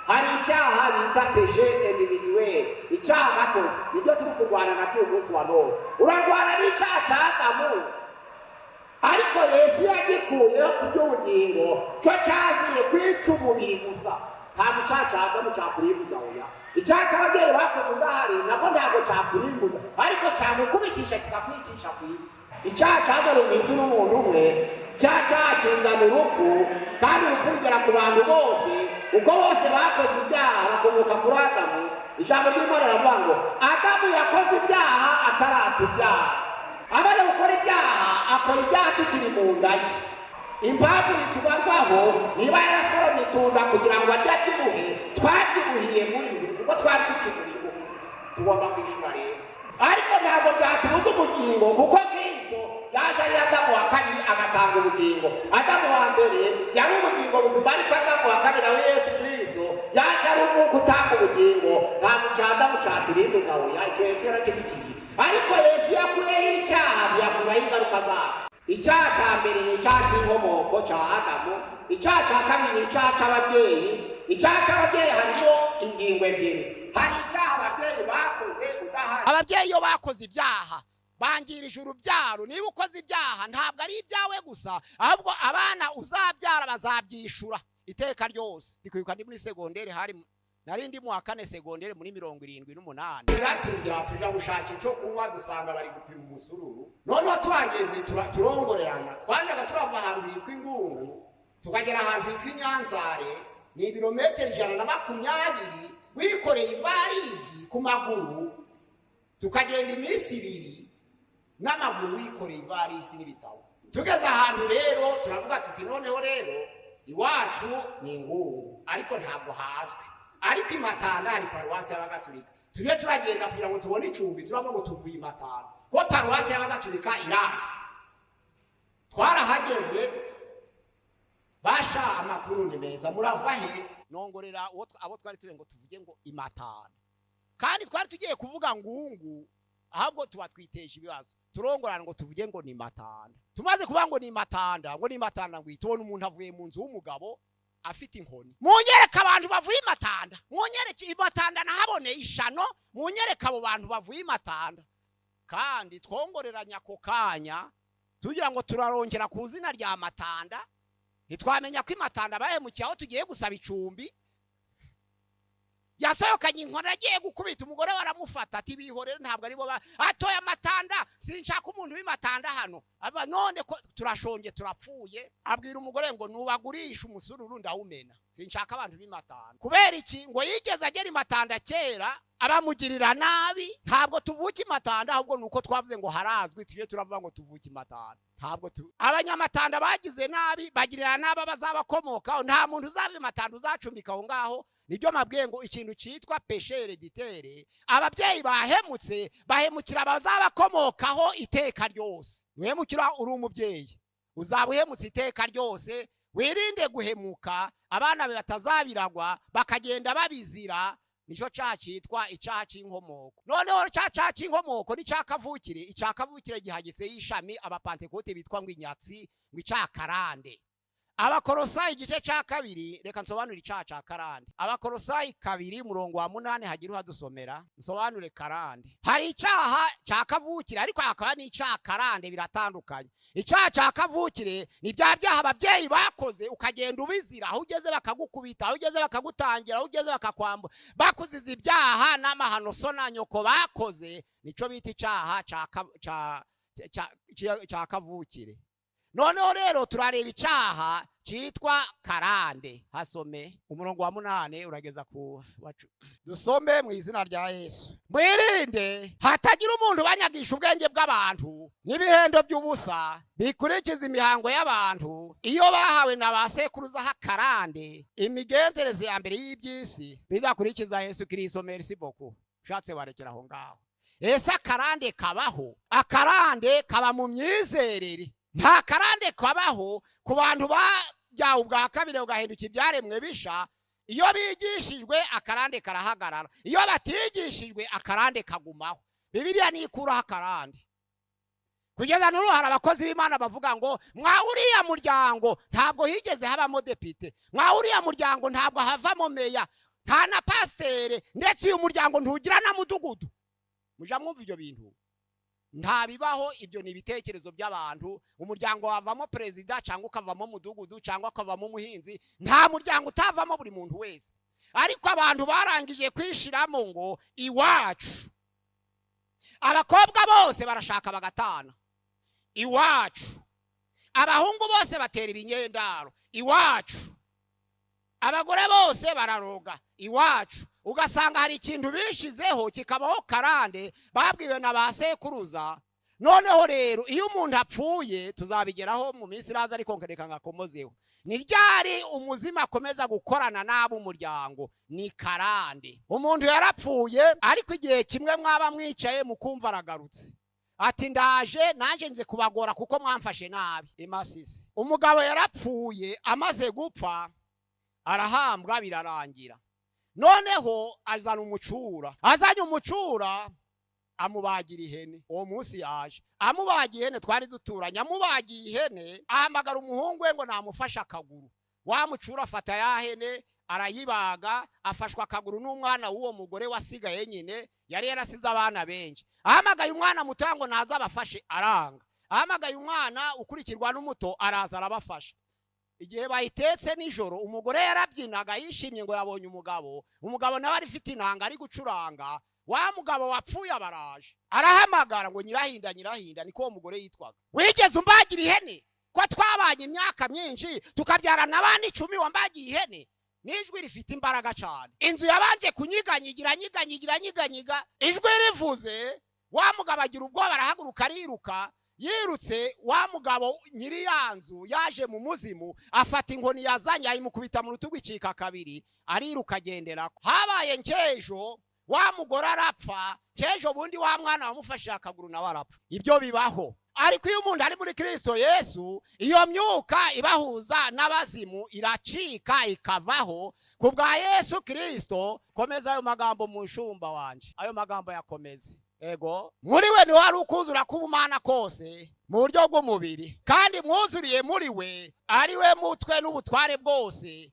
[SPEAKER 1] hari icyaha bita péché individuel, icyaha gatozi. Nibyo turi kurwana nabyo uyu munsi wa none. Urarwana n'icyaha cya Adamu, ariko Yesu yagikuyeho ku by'ubugingo, cyo cyaziye kwica umubiri gusa. Ntabwo icyaha cya Adamu cyakurimbuza, oya. Icyaha cy'ababyeyi bakoze udahari nabwo ntabwo cyakurimbuza, ariko cyagukubitisha kikakwicisha ku isi. Icyaha cyazanwe mu isi n'umuntu umwe, cya cyaha kizana urupfu, kandi urupfu rugera ku bantu bose, kuko bose bakoze ibyaha bakomoka kuri Adamu. Ijambo ry'Imana riravuga ngo Adamu yakoze ibyaha ataratubyara. Amaze gukora ibyaha, akora ibyaha tukiri mu nda ye. Impamvu bitubarwaho, niba yarasoromye itunda kugira ngo ajye abyibuhe, twabyibuhiye muri we kuko twari tukiri muri we, tugomba kwishyura rero. Ariko ntabwo byatubuza ubugingo, kuko Kirisito yaje ari Adamu wa kabiri agatanga ubugingo. Adamu wa mbere yari ubugingo buzima, ariko Adamu wa kabiri, aho Yesu Kirisito yaje ari umwuka utanga ubugingo. Ntabwo icya Adamu cyaturimbuza, oya, icyo Yesu yarakidukiye. Ariko Yesu yakuyeho icyaha, ntiyakuraho ingaruka zacu. Icyaha cya mbere ni icyaha cy'inkomoko cya Adamu. Icyaha cya kabiri ni icyaha cy'ababyeyi. Icyaha cy'ababyeyi harimo ingingo ebyiri. Hari icyaha ababyeyi bakoze udahari.
[SPEAKER 2] Ababyeyi iyo bakoze ibyaha bangirije urubyaro. Niba ukoze ibyaha, ntabwo ari ibyawe gusa, ahubwo abana uzabyara bazabyishura iteka ryose. Ndi kwibuka ndi muri segonderi, hari nari ndi mu wa kane segonderi muri 78.
[SPEAKER 1] Biratubwira tuja gushaka icyo kunywa, dusanga bari gupima umusururu. Noneho tuhageze turongorerana. Twajaga turava ahantu hitwa Ingungu tukagera ahantu hitwa Inyanzare, ni ibirometero 120, wikoreye ivarizi ku maguru, tukagenda iminsi 2 n'amaguru wikoreye ivarisi n'ibitabo. Tugeze ahantu rero turavuga tuti noneho rero iwacu ni Ingungu, ariko ntabwo hazwi, ariko i Matana hari paruwasi y'Abagatulika, tujye turagenda kugira ngo tubone icumbi. Turabona ngo tuvuye i Matana kuko paruwasi y'Abagatulika irazwi. Twarahageze, basha amakuru ni meza, murava he?
[SPEAKER 2] Nongorera uwo abo twari tuye ngo tuvuge ngo i Matana, kandi twari tugiye kuvuga Ngungu. Ahubwo tuba twiteje ibibazo. Turongorana ngo tuvuge ngo ni Matanda. Tumaze kuvuga ngo ni Matanda, ngo ni Matanda, ngo tubone umuntu avuye mu nzu w'umugabo afite inkoni. Munyereke abantu bavuye i Matanda, munyereke i Matanda, nahaboneye ishano. Munyereke abo bantu bavuye i Matanda. Kandi twongoreranya ako kanya tugira ngo turarongera ku izina rya Matanda, ntitwamenya ko i Matanda bahemukiye aho tugiye gusaba icumbi. Yasohokanye inkoni agiye gukubita umugore we, aramufata ati: "Bihorere, ntabwo aribo ba atoye amatanda. Sinshaka umuntu w'imatanda hano." Ava none ko turashonje, turapfuye. Abwira umugore ngo: "Nubagurisha umusururu ndawumena, sinshaka abantu b'imatanda." Kubera iki? Ngo yigeze agera imatanda kera abamugirira nabi. Ntabwo tuvuka imatanda, ahubwo ni uko twavuze ngo harazwi, tujye turavuga ngo tuvuka imatanda. Ntabwo tu abanyamatanda bagize nabi, bagirira nabi abazabakomokaho. Nta muntu uzava imatanda uzacumbika aho ngaho. Nibyo mabwiye ngo ikintu cyitwa péché héréditaire, ababyeyi bahemutse, bahemukira abazabakomokaho iteka ryose. Uhemukira uri umubyeyi, uzaba uhemutse iteka ryose. Wirinde guhemuka, abana batazabiragwa bakagenda babizira. Nicyo cyaha cyitwa icyaha cy'inkomoko. Noneho cya cyaha cy'inkomoko ni cya kavukire. Icya kavukire gihagitseho ishami Abapantekote bitwa ngo inyatsi, ngo icyaha karande. Abakorosayi igice cya 2, reka nsobanure icyaha cya karande. Abakorosayi 2 murongo wa 8, hagira uhadusomera nsobanure karande. Hari icyaha cya kavukire, ariko hakaba n'icyaha karande, biratandukanye. Icyaha cya kavukire ni bya byaha ababyeyi bakoze, ukagenda ubizira, aho ugeze bakagukubita, aho ugeze bakagutangira, aho ugeze bakakwambura, bakuziza ibyaha n'amahano so na nyoko bakoze. Nicyo bita icyaha cya kavukire. Noneho rero turareba icyaha cyitwa karande. Hasome umurongo wa 8 urageza ku wacu. Dusome mu izina rya Yesu. Mwirinde hatagira umuntu banyagisha ubwenge bw'abantu n'ibihendo by'ubusa bikurikiza imihango y'abantu, iyo bahawe na ba sekuruza h'akarande, imigenzereze ya mbere y'iby'isi, bidakurikiza Yesu Kirisito. Merci beaucoup. Ushatse warekera aho ngaho. Ese akarande kabaho? Akarande kaba mu myizerere. Nta karande kabaho ku bantu babyawe ubwa kabiri, ugahinduka ibyaremwe bisha. Iyo bigishijwe, akarande karahagarara. Iyo batigishijwe, akarande kagumaho. Bibiliya nikuraho akarande. Kugeza n'ubu hari abakozi b'Imana bavuga ngo: "Mwa uriya muryango ntabwo higeze habamo depite, mwa uriya muryango ntabwo havamo meya, nta na pasiteri, ndetse uyu muryango ntugira na mudugudu." Muja mwumva ibyo bintu? Nta bibaho ibyo, ni ibitekerezo by'abantu. Umuryango wavamo perezida, cyangwa ukavamo umudugudu, cyangwa ukavamo umuhinzi. Nta muryango utavamo buri muntu wese. Ariko abantu barangije kwishiramo ngo: "Iwacu abakobwa bose barashaka bagatana, iwacu abahungu bose batera ibinyendaro, iwacu abagore bose bararoga, iwacu." Ugasanga hari ikintu bishizeho kikabaho karande babwiwe na ba sekuruza. Noneho rero iyo umuntu apfuye, tuzabigeraho mu minsi iraza, ariko reka ngakomozeho. Ni ryari umuzima akomeza gukorana n'ab'umuryango? Ni karande. Umuntu yarapfuye, ariko igihe kimwe mwaba mwicaye mukumva aragarutse ati: "Ndaje nanjye nze kubagora kuko mwamfashe nabi imasisi." Umugabo yarapfuye, amaze gupfa arahambwa, birarangira. Noneho azana umucura, azanye umucura amubagira ihene. Uwo munsi yaje amubagiye ihene, twari duturanye. Amubagiye ihene, ahamagara umuhungu we ngo namufashe akaguru. Wa mucura afata ya hene arayibaga, afashwa akaguru n'umwana w'uwo mugore wasigaye nyine. Yari yarasize abana benshi. Ahamagaye umwana muto ngo naze abafashe, aranga. Ahamagaye umwana ukurikirwa n'umuto, araza arabafasha. Igihe bayitetse nijoro, umugore yarabyinaga yishimye ngo yabonye umugabo. Umugabo nawe ari afite inanga ari gucuranga. Wa mugabo wapfuye abaraje, arahamagara ngo: "Nyirahinda, Nyirahinda," niko uwo mugore yitwaga, "wigeze umbagira ihene? Ko twabanye imyaka myinshi, tukabyarana abana 10, wambagiye ihene?" N'ijwi rifite imbaraga cyane. Inzu yabanje kunyiganyigira, nyiganyigira, nyiganyiga. Ijwi rivuze, wa mugabo agira ubwoba, arahaguruka ariruka. Yirutse, wa mugabo nyiri ya nzu yaje mu muzimu, afata inkoni yazanye ayimukubita mu rutugu, icika kabiri, ariruka agendera. Habaye nk'ejo wa mugore arapfa, nk'ejo bundi wa mwana wamufashije akaguru nawe arapfa. Ibyo bibaho. Ariko iyo umuntu ari muri Kirisito Yesu, iyo myuka ibahuza n'abazimu iracika, ikavaho ku bwa Yesu Kirisito. Komeza ayo magambo mu nshumba wanjye, ayo magambo yakomeze. Ego, muri we niho hari ukuzura k'ubumana kose mu buryo bw'umubiri, kandi mwuzuriye muri we, ari we mutwe n'ubutware bwose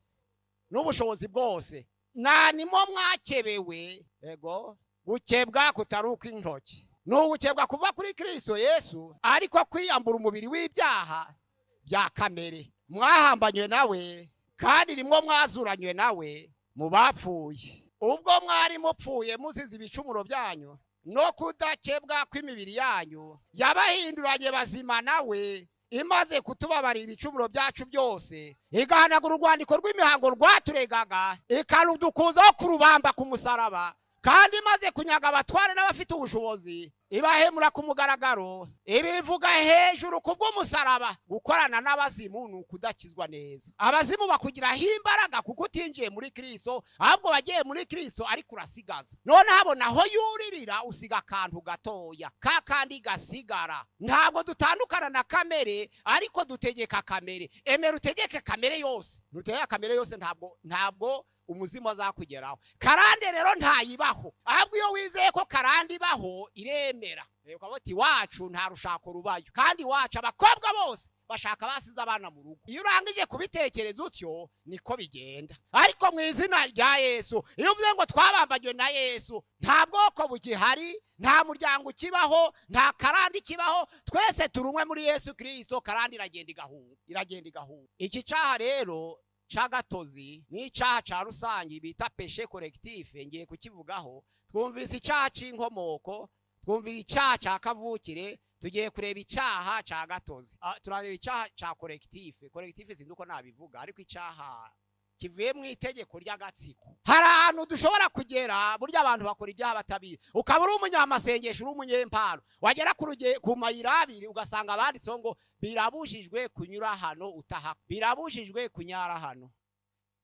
[SPEAKER 2] n'ubushobozi bwose. Nta nimo mwakebewe. Ego, gukebwa kutari ukw'intoki, ni ugukebwa kuva kuri Kristo Yesu, ariko kwiyambura umubiri w'ibyaha bya kamere. Mwahambanywe nawe, kandi nimwo mwazuranywe nawe mu bapfuye, ubwo mwari mupfuye muzize ibicumuro byanyu no kudakebwa kw'imibiri yanyu. Yabahinduranye bazima nawe, imaze kutubabarira ibicumuro byacu byose, igahanagura urwandiko rw'imihango rwaturegaga, ikarudukuzaho kurubamba ku musaraba. Kandi imaze kunyaga abatware n'abafite ubushobozi, ibahemura ku mugaragaro, ibivuga hejuru ku bw'umusaraba. Gukorana n'abazimu ni ukudakizwa neza. Abazimu bakugiraho imbaraga kuko utinjiye muri Kristo, ahubwo wagiye muri Kristo ariko urasigaza. Noneho abona aho yuririra, usiga akantu gatoya ka kandi gasigara. Ntabwo dutandukana na kamere, ariko dutegeka kamere. Emera utegeke kamere yose. Nutegeka kamere yose, ntabwo umuzimu azakugeraho. Karande rero ntayibaho, ahubwo iyo wizeye ko karande ibaho, iremera. Ukavuga uti iwacu nta rushako rubayo, kandi iwacu abakobwa bose bashaka basize abana mu rugo. Iyo urangije kubitekereza utyo, niko bigenda. Ariko mu izina rya Yesu, iyo uvuze ngo twabambanywe na Yesu, nta bwoko bugihari, nta muryango ukibaho, nta karande ikibaho, twese turi umwe muri Yesu Kristo. Karande iragenda igahunga, iragenda igahunga. Iki cyaha rero c'agatozi ni icyaha ca rusange bita péché collectif. Ngiye kukivugaho. Twumvise icyaha c'inkomoko, twumvise icyaha ca kavukire, tugiye kureba icyaha ca gatozi. Turareba icyaha ca collectif. Collectif sinzi uko nabivuga, ariko icyaha kivuye mu itegeko ry'agatsiko. Hari ahantu dushobora kugera, burya abantu bakora ibyaha batabizi. Ukaba uri umunyamasengesho, uri umunyempano, wagera ku mayira abiri, ugasanga banditseho ngo birabujijwe kunyura hano utaha, birabujijwe kunyara hano.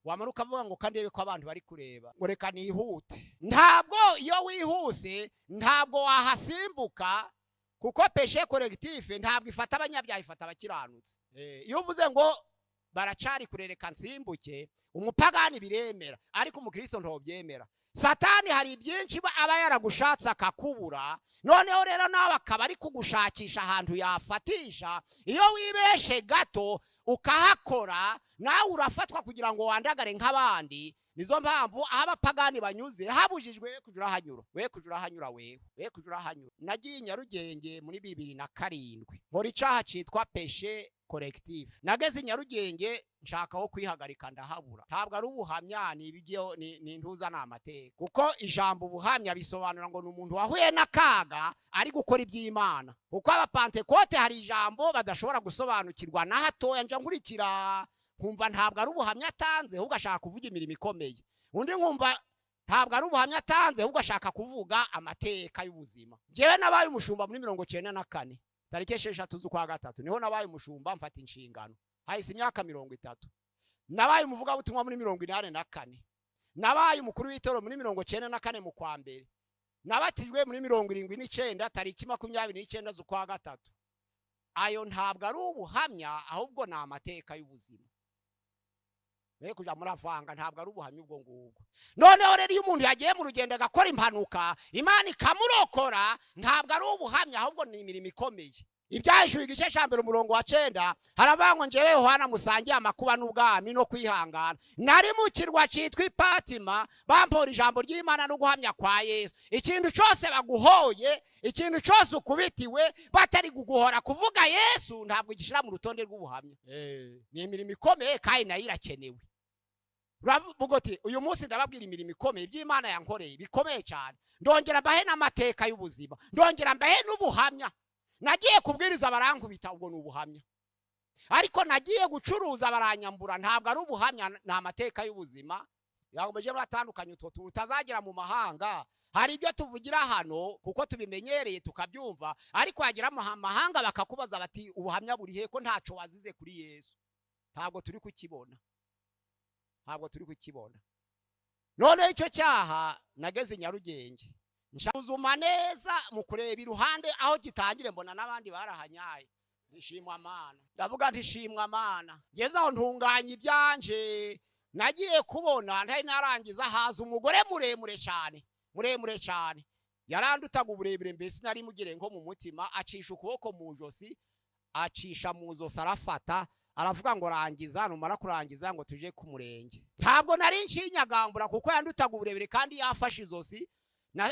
[SPEAKER 2] Wamara ukavuga ngo kandebe ko abantu bari kureba, ngo reka nihute. Ntabwo iyo wihuse ntabwo wahasimbuka, kuko péché collectif ntabwo ifata abanyabyaha, ifata abakiranutsi. Iyo uvuze ngo baracari kurereka nsimbuke, umupagani biremera, ariko umukristo ntobyemera. Satani hari byinshi aba yaragushatse akakubura, noneho rero nawe akaba ari kugushakisha ahantu yafatisha. Iyo wibeshe gato ukahakora, nawe urafatwa kugira ngo wandagare nk'abandi. Nizo mpamvu aho abapagani banyuze habujijwe, we kuja urahanyura, we kuja urahanyura, wewe we kuja urahanyura. Nagiye i Nyarugenge muri 2007, nkora icaha citwa péché collectif. Nageze i Nyarugenge nshaka aho kwihagarika, ndahabura. Ntabwo ari ubuhamya, ni ibyo ni intuza, ni amateka, kuko ijambo ubuhamya bisobanura ngo ni umuntu wahuye n'akaga ari gukora iby'Imana. Kuko Abapantekote hari ijambo badashobora gusobanukirwa na hatoya. Nja nkurikira, nkumva ntabwo ari ubuhamya atanze, ahubwo ashaka kuvuga imirimo ikomeye. Undi nkumva ntabwo ari ubuhamya atanze, ahubwo ashaka kuvuga amateka y'ubuzima. Njyewe nabaye umushumba muri 94, tariki 6 z'ukwa gatatu, niho nabaye umushumba, mfata inshingano. Hahise imyaka 30. Nabaye umuvugabutumwa muri 84. Nabaye umukuru w'itorero muri 94 mu kwa mbere. Nabatijwe muri 79, tariki 29 z'ukwa gatatu. Ayo ntabwo ari ubuhamya, ahubwo ni amateka y'ubuzima. Mwe kuja muravanga, ntabwo ari ubuhamya ubwo ngubwo. Noneho rero iyo umuntu yagiye mu rugendo agakora impanuka, Imana ikamurokora, ntabwo ari ubuhamya, ahubwo ni imirimo ikomeye. Ibyahishuwe igice cya 1, umurongo wa 9, haravuga ngo njyewe Yohana musangiye amakuba n'ubwami no kwihangana, nari mu kirwa cyitwa Ipatima, bampora ijambo ry'Imana no guhamya kwa Yesu. Ikintu cyose baguhoye, ikintu cyose ukubitiwe batari kuguhora kuvuga Yesu, ntabwo gishyira mu rutonde rw'ubuhamya. Ni imirimo ikomeye, kandi nayo irakenewe. Uravuga uti uyu munsi ndababwira imirimo ikomeye, iby'Imana yankoreye bikomeye cyane. Ndongera mbahe n'amateka y'ubuzima, ndongera mbahe n'ubuhamya. Nagiye kubwiriza barankubita, ubwo ni ubuhamya. Ariko nagiye gucuruza baranyambura, ntabwo ari ubuhamya, ni amateka y'ubuzima. Yakomeje muratandukanye utwo tutazagera mu mahanga. Hari ibyo tuvugira hano kuko tubimenyereye, tukabyumva, ariko wagera mu mahanga bakakubaza bati ubuhamya buri he, ko ntaco wazize kuri Yesu? Ntabwo turi kukibona, ntabwo turi kukibona. None icyo cyaha, nageze i Nyarugenge nsuzuma neza mu kureba iruhande aho gitangire, mbona n'abandi barahanyaye. Nishimwa Mana, ndavuga nti shimwa Mana. Ngeze aho ntunganya ibyanje, nagiye kubona ntari narangiza, haza umugore muremure cyane, muremure cyane. Yarandutaga uburebure, mbese nari mugereye nko mu mutima. Acisha ukuboko mu josi, acisha mu zosi, arafata, aravuga ngo: "Rangiza, numara kurangiza ngo tuje ku murenge." Ntabwo nari nshinyagambura kuko yandutaga uburebure kandi yafashe izosi.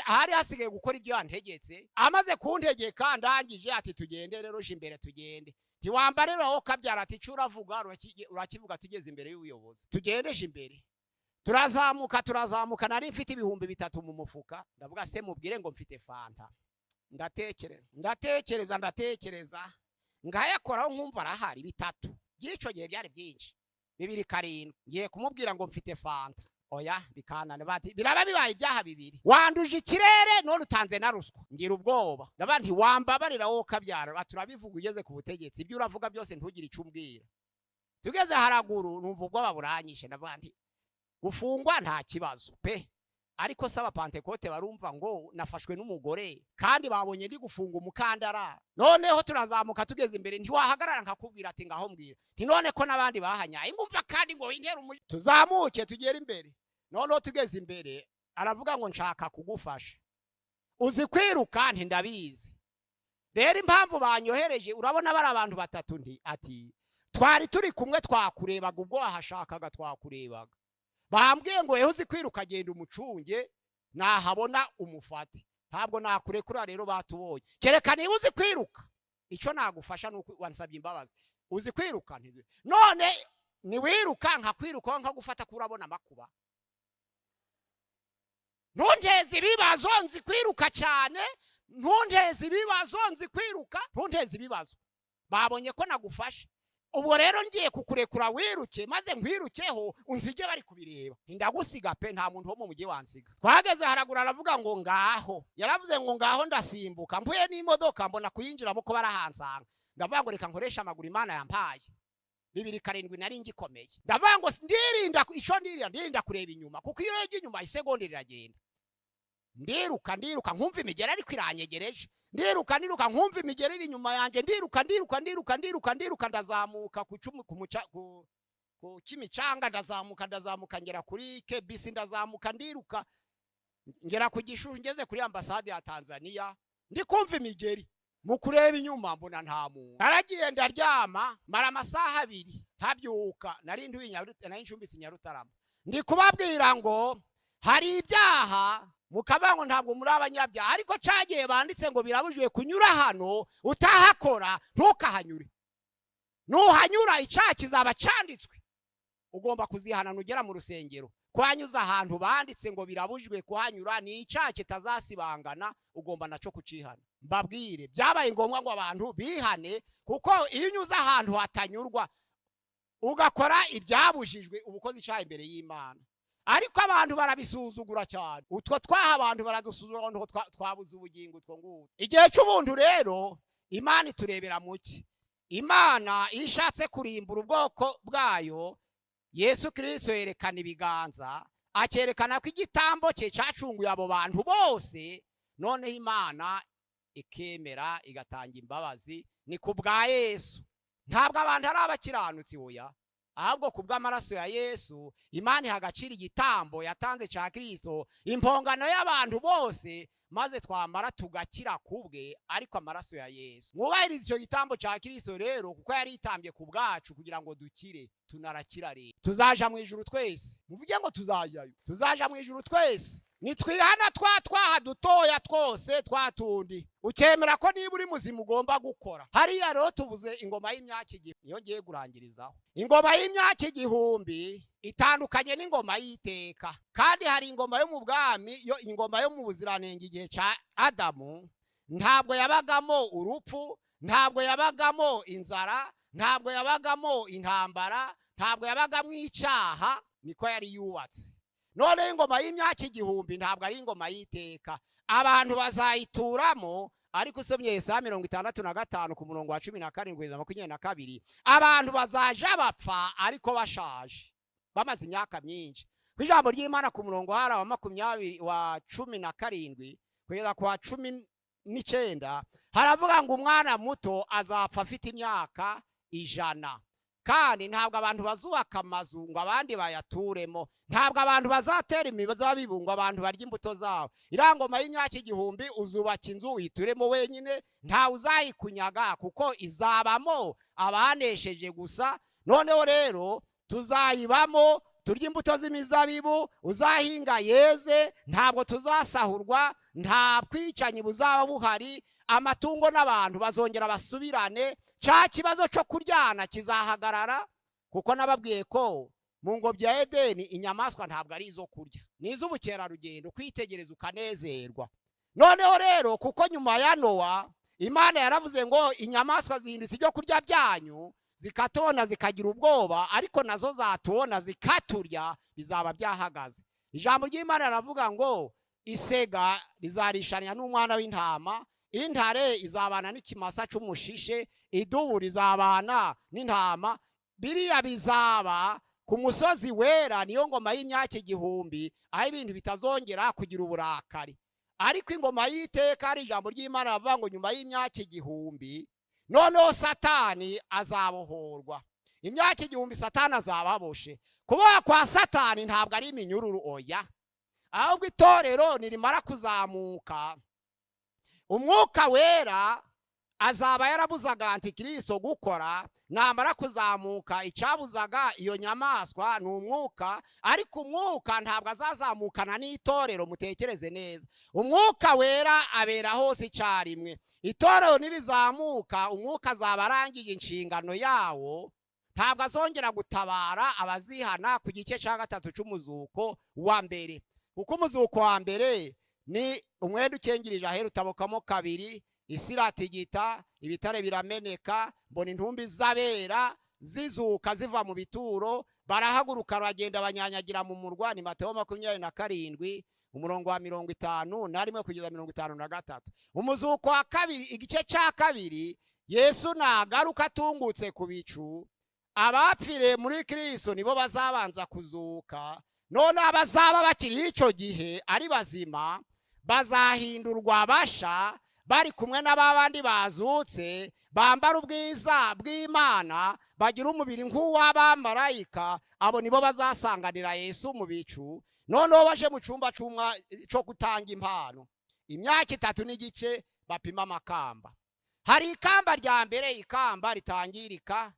[SPEAKER 2] Hari hasigaye gukora ibyo yantegetse. Amaze kuntegeka ndangije, ati: "Tugende rero, je imbere tugende." Ntiwamba rero aho kabyara, ati: "Icyo uravuga urakivuga tugeze imbere y'ubuyobozi." Tugendeje imbere, turazamuka, turazamuka. Nari mfite 3000 mu mufuka. Ndavuga: "Se mubwire ngo mfite fanta?" Ndatekereza, ndatekereza, ndatekereza, ngayakoraho nkumva arahari. 3000 by'icyo gihe byari byinshi, 2007. Ngiye kumubwira ngo mfite fanta, oya, bikanana. Bati: "Biraba bibaye ibyaha bibiri, wanduje ikirere none utanze na ruswa." Ngira ubwoba, ndavuga nti: "Wambabarira wowe ukabyara." Bati: "Urabivuga ugeze ku butegetsi, ibyo uravuga byose ntugire icyo umbwira." Tugeze haraguru numva ubwoba buranyishe. Ndavuga nti: "Gufungwa nta kibazo pe, ariko se Abapantekote barumva ngo nafashwe n'umugore kandi babonye ndi gufunga umukandara?" Noneho turazamuka, tugeze imbere: "Ntiwahagarara nkakubwira?" Ati: "Ngaho mbwira." Nti: "None ko n'abandi bahanyaye, ngumva kandi ngo intera umuji." Tuzamuke tugere imbere. Noneho tugeze imbere aravuga ngo: "Nshaka kugufasha, uzi kwiruka?" Nti: "Ndabizi." "Rero impamvu banyohereje, urabona bari abantu batatu?" Nti ati: "Twari turi kumwe, twakurebaga ubwo wahashakaga, twakurebaga. Bambwiye ngo weho uzi kwiruka, genda umucunge, nahabona umufate. Ntabwo nakurekura rero batubonye, kereka niba uzi kwiruka. Icyo nagufasha ni uko wansabye imbabazi. Uzi kwiruka?" Nti: "None niwiruka nkakwirukaho nkagufata, ko urabona amakuba?" Ntunteze ibibazo, nzi kwiruka cyane. Ntunteze ibibazo, nzi kwiruka, ntunteze ibibazo. Babonye ko nagufashe, ubu rero ngiye kukurekura wiruke, maze nkwirukeho unzige bari kubireba. Ndagusiga pe, nta muntu wo mu mujyi wansiga. Twageze haraguru aravuga ngo ngaho, yaravuze ngo ngaho. Ndasimbuka, mpuye n'imodoka mbona kuyinjiramo ko barahansanga. Ndavuga ngo: "Reka nkoreshe amaguru Imana yampaye." 2007 nari ngikomeye. Ndavuga ngo ndirinda icyo ndirinda, ndirinda kureba inyuma, kuko iyo urebye inyuma isegonda riragenda. Ndiruka, ndiruka, nkumva imigeri ariko iranyegereje. Ndiruka, ndiruka, nkumva imigeri iri inyuma yanjye. Ndiruka, ndiruka, ndiruka, ndiruka, ndiruka, ndazamuka ku cumu ku muca ku Kimicanga, ndazamuka, ndazamuka, ngera kuri KBC, ndazamuka, ndiruka ngera ku Gishushu, ngeze kuri ambasade ya Tanzania ndi kumva imigeri. Mu kureba inyuma mbona nta muntu. Naragiye ndaryama, mara amasaha 2 ntabyuka. Nari ntuye nari ncumbitse i Nyarutarama. Ndi kubabwira ngo hari ibyaha mukavuga ngo ntabwo muri abanyabyaha, ariko cagiye banditse ngo birabujijwe kunyura hano, utahakora ntukahanyure. Nuhanyura icyaha kizaba canditswe, ugomba kuzihana nugera mu rusengero. Kuhanyuza ahantu banditse ngo birabujijwe kuhanyura ni icyaha kitazasibangana, ugomba nacyo kucihana. Mbabwire, byabaye ngombwa ngo abantu bihane, kuko iyo unyuze ahantu hatanyurwa ugakora ibyabujijwe, uba ukoze icyaha imbere y'Imana. Ariko abantu barabisuzugura cyane utwo twaha, abantu baradusuzugura ngo twabuze ubugingo utwo ngutwo. Igihe cy'ubuntu rero Imana iturebera muki. Imana iyo ishatse kurimbura ubwoko bwayo, Yesu Kirisito yerekana ibiganza, akerekana ko igitambo cye cyacunguye abo bantu bose. Noneho Imana ikemera igatanga imbabazi. Ni ku bwa Yesu. Ntabwo abantu ari abakiranutsi, oya, ahubwo ku bw'amaraso ya Yesu Imana iha agaciro igitambo yatanze cya Kirisito, impongano y'abantu bose, maze twamara tugakira kubwe. Ariko amaraso ya Yesu, mwubahirize icyo gitambo cya Kirisito rero, kuko yari yitambye ku bwacu kugira ngo dukire. Tunarakira rero, tuzaja mu ijuru twese. Muvuge ngo tuzajyayo. Tuzaja mu ijuru twese nitwihana twa twaha dutoya twose twa tundi, ukemera ko niba uri muzima ugomba gukora. Hariya rero tuvuze ingoma y'imyaka 1000, niyo ngiye kurangirizaho. Ingoma y'imyaka 1000 itandukanye n'ingoma y'iteka. Kandi hari ingoma yo mu bwami, yo ingoma yo mu buziranenge. Igihe cya Adamu ntabwo yabagamo urupfu, ntabwo yabagamo inzara, ntabwo yabagamo intambara, ntabwo yabagamo icyaha, niko yari yubatse. Noneho ingoma y'imyaka 1000 ntabwo ari ingoma y'iteka, abantu bazayituramo. Ariko usomye Yesaya 65 ku murongo wa 17 kugeza 22, abantu bazaja bapfa ariko bashaje, bamaze imyaka myinshi. Ku ijambo ry'Imana ku murongo hari wa 20 wa 17 kugeza ku wa 19, haravuga ngo umwana muto azapfa afite imyaka 100. Kandi ntabwo abantu bazubaka amazu ngo abandi bayaturemo, ntabwo abantu bazatera imizabibu ngo abantu barye imbuto zabo. Iriya ngoma y'imyaka 1000 uzubaka inzu uyituremo wenyine, ntawe uzayikunyaga kuko izabamo abanesheje gusa. Noneho rero tuzayibamo turya imbuto z'imizabibu, uzahinga yeze, ntabwo tuzasahurwa, nta bwicanyi buzaba buhari, amatungo n'abantu bazongera basubirane, cya kibazo cyo kuryana kizahagarara, kuko nababwiye ko mu ngobyi ya Edeni inyamaswa ntabwo ari izo kurya, ni iz'ubukerarugendo, kwitegereza ukanezerwa. Noneho rero kuko nyuma ya Nowa Imana yaravuze ngo inyamaswa zihindutse ibyo kurya byanyu, zikatubona zikagira ubwoba, ariko nazo zatubona zikaturya, bizaba byahagaze. Ijambo ry'Imana riravuga ngo isega rizarishanya n'umwana w'intama, intare izabana n'ikimasa cy'umushishe, idubu rizabana n'intama. Biriya bizaba ku musozi wera, niyo ngoma y'imyaka 1000, aho ibintu bitazongera kugira uburakari. Ariko ingoma y'iteka, ari ijambo ry'Imana rivuga ngo nyuma y'imyaka 1000 noneho Satani azabohorwa. Imyaka 1000 Satani azaba aboshe. Kuboha kwa Satani ntabwo ari iminyururu, oya, ahubwo itorero nirimara kuzamuka, umwuka wera azaba yarabuzaga antikristo gukora. Namara kuzamuka, icyabuzaga iyo nyamaswa ni umwuka, ariko umwuka ntabwo azazamukana n'itorero. Mutekereze neza, umwuka wera abera hose icyarimwe. Itorero nirizamuka, umwuka azaba arangije inshingano yawo, ntabwo azongera gutabara abazihana ku gice cya 3 cy'umuzuko wa mbere. Kuko umuzuko wa mbere ni umwenda ukingirije ahera utabokamo kabiri, isi iratigita, ibitare birameneka, mbona intumbi z'abera zizuka ziva mu bituro, barahaguruka bagenda banyanyagira mu murwa. Ni Mateo 27 umurongo wa 51 kugeza 53. Umuzuko wa kabiri, igice cya 2, Yesu nagaruka atungutse ku bicu, abapfiriye muri Kristo nibo bazabanza kuzuka. None abazaba bakiri icyo gihe ari bazima bazahindurwa basha, bari kumwe n'ababandi bazutse, bambara ubwiza bw'Imana, bagira umubiri nk'uw'abamarayika. Abo nibo bazasanganira Yesu mu bicu. Noneho baje mu cyumba cyo gutanga impano, imyaka 3 n'igice bapima amakamba. Hari ikamba rya mbere, ikamba ritangirika.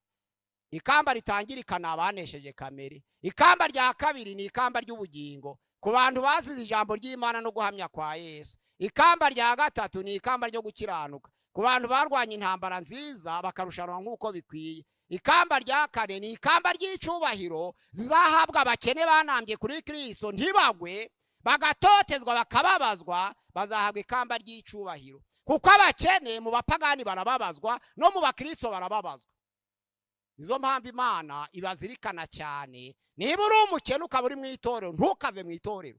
[SPEAKER 2] Ikamba ritangirika ni abanesheje kamere. Ikamba rya kabiri ni ikamba ry'ubugingo ku bantu bazize ijambo ry'Imana no guhamya kwa Yesu. Ikamba rya gatatu ni ikamba ryo gukiranuka ku bantu barwanya intambara nziza bakarushanwa nk'uko bikwiye. Ikamba rya kane ni ikamba ry'icyubahiro zizahabwa abakene banambye kuri Kristo ntibagwe, bagatotezwa bakababazwa, bazahabwa ikamba ry'icyubahiro. Kuko abakene mu bapagani barababazwa, no mu bakristo barababazwa. Nizo mpamvu Imana ibazirikana cyane. Niba uri umukene ukaba uri mu itorero, ntukave mu itorero,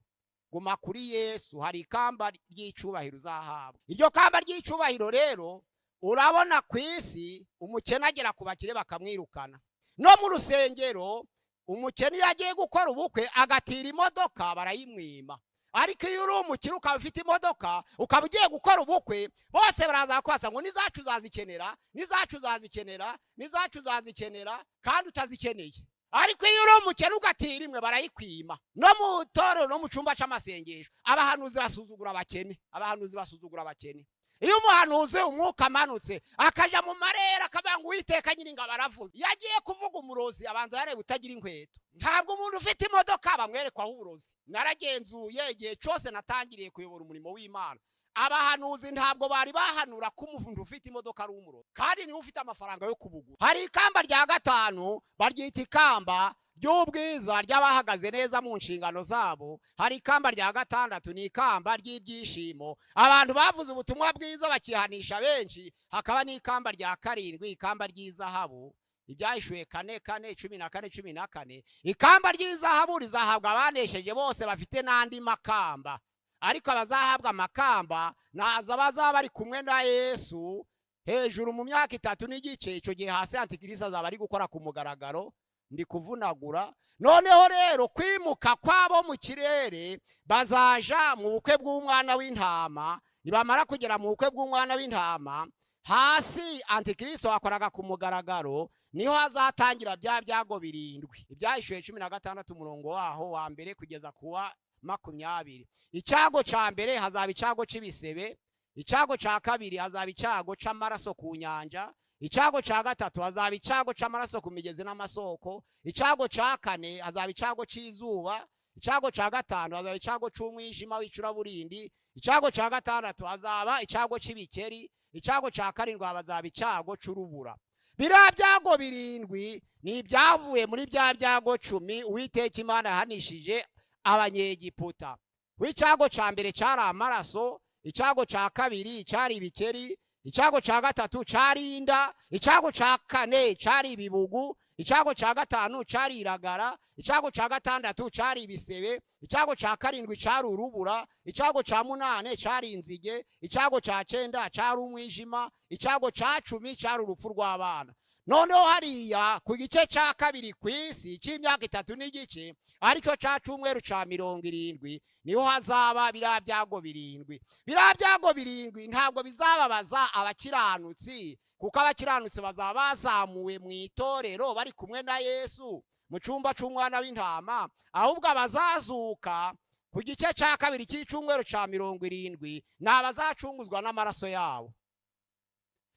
[SPEAKER 2] guma kuri Yesu. Hari ikamba ry'icyubahiro uzahabwa. Iryo kamba ry'icyubahiro rero, urabona ku isi umukene agera ku bakire bakamwirukana. No mu rusengero umukene iyo agiye gukora ubukwe agatira imodoka barayimwima. Ariko iyo uri umukire ukaba ufite imodoka ukaba ugiye gukora ubukwe, bose baraza kwasa ngo nizacu uzazikenera, nizacu uzazikenera, nizacu uzazikenera, kandi utazikeneye. Ariko iyo uri umukene ugatira imwe barayikwima. No mu torero no mu cyumba cy'amasengesho abahanuzi basuzugura abakene, abahanuzi basuzugura abakene. Iyo umuhanuzi umwuka amanutse akaja mu marera akavuga ngo Uwiteka Nyiringabo aravuze, iyo agiye kuvuga umurozi abanza yareba utagira inkweto. Ntabwo umuntu ufite imodoka bamwerekwaho uburozi. Naragenzuye igihe cyose natangiriye kuyobora umurimo w'Imana, abahanuzi ntabwo bari bahanura ko umuntu ufite imodoka ari umurozi, kandi niwe ufite amafaranga yo kubugura. Hari ikamba rya 5 baryita ikamba ry'ubwiza ry'abahagaze neza mu nshingano zabo. Hari ikamba rya 6 ni ikamba ry'ibyishimo, abantu bavuze ubutumwa bwiza bakihanisha benshi. Hakaba n'ikamba rya 7, ikamba ry'izahabu, ibyahishuwe 4:4, 14 14. Ikamba ry'izahabu rizahabwa abanesheje bose bafite n'andi makamba. Ariko abazahabwa amakamba naza bazaba bari kumwe na Yesu hejuru mu myaka 3 n'igice. Icyo gihe hasi antikristo azaba ari gukora ku mugaragaro, ndi kuvunagura. Noneho rero kwimuka kwabo mu kirere, bazaja mu bukwe bw'umwana w'intama. Nibamara kugera mu bukwe bw'umwana w'intama, Hasi Antikristo akoraga ku mugaragaro, niho hazatangira bya byago birindwi. Ibyahishuwe 16, umurongo waho wa mbere kugeza kuwa 20. Icyago cya mbere hazaba icyago cy'ibisebe. Icyago cya kabiri hazaba icyago c'amaraso ku nyanja. Icyago cya gatatu hazaba icyago c'amaraso ku migezi n'amasoko. Icyago cya kane hazaba icyago cy'izuba. Icyago cya gatanu hazaba icyago c'umwijima w'icuraburindi. Icyago cya gatandatu hazaba icyago cy'ibikeri. Icyago cya karindwi hazaba icyago c'urubura. Biriya byago birindwi ni ibyavuye muri bya byago 10 Uwiteka Imana yahanishije Abanyegiputa. W'icyago cya mbere cyari amaraso, icyago cya kabiri cyari ibikeri, icyago cya gatatu cyari inda, icyago cya kane cyari ibibugu, icyago cya gatanu cyari iragara, icyago cya gatandatu cyari ibisebe, icyago cya karindwi cyari urubura, icyago cya munane cyari inzige, icyago cya cyenda cyari umwijima, icyago cya 10 cyari urupfu rw'abana. Noneho hariya ku gice cya kabiri ku isi cy'imyaka itatu n'igice, aricyo cya cyumweru cya 70, niho hazaba biriya byago birindwi. Biriya byago birindwi ntabwo bizababaza abakiranutsi, kuko abakiranutsi bazaba bazamuwe mu itorero bari kumwe na Yesu mu cyumba cy'umwana w'intama. Ahubwo abazazuka ku gice cya kabiri cy'icyumweru cya 70 ni abazacunguzwa n'amaraso yabo.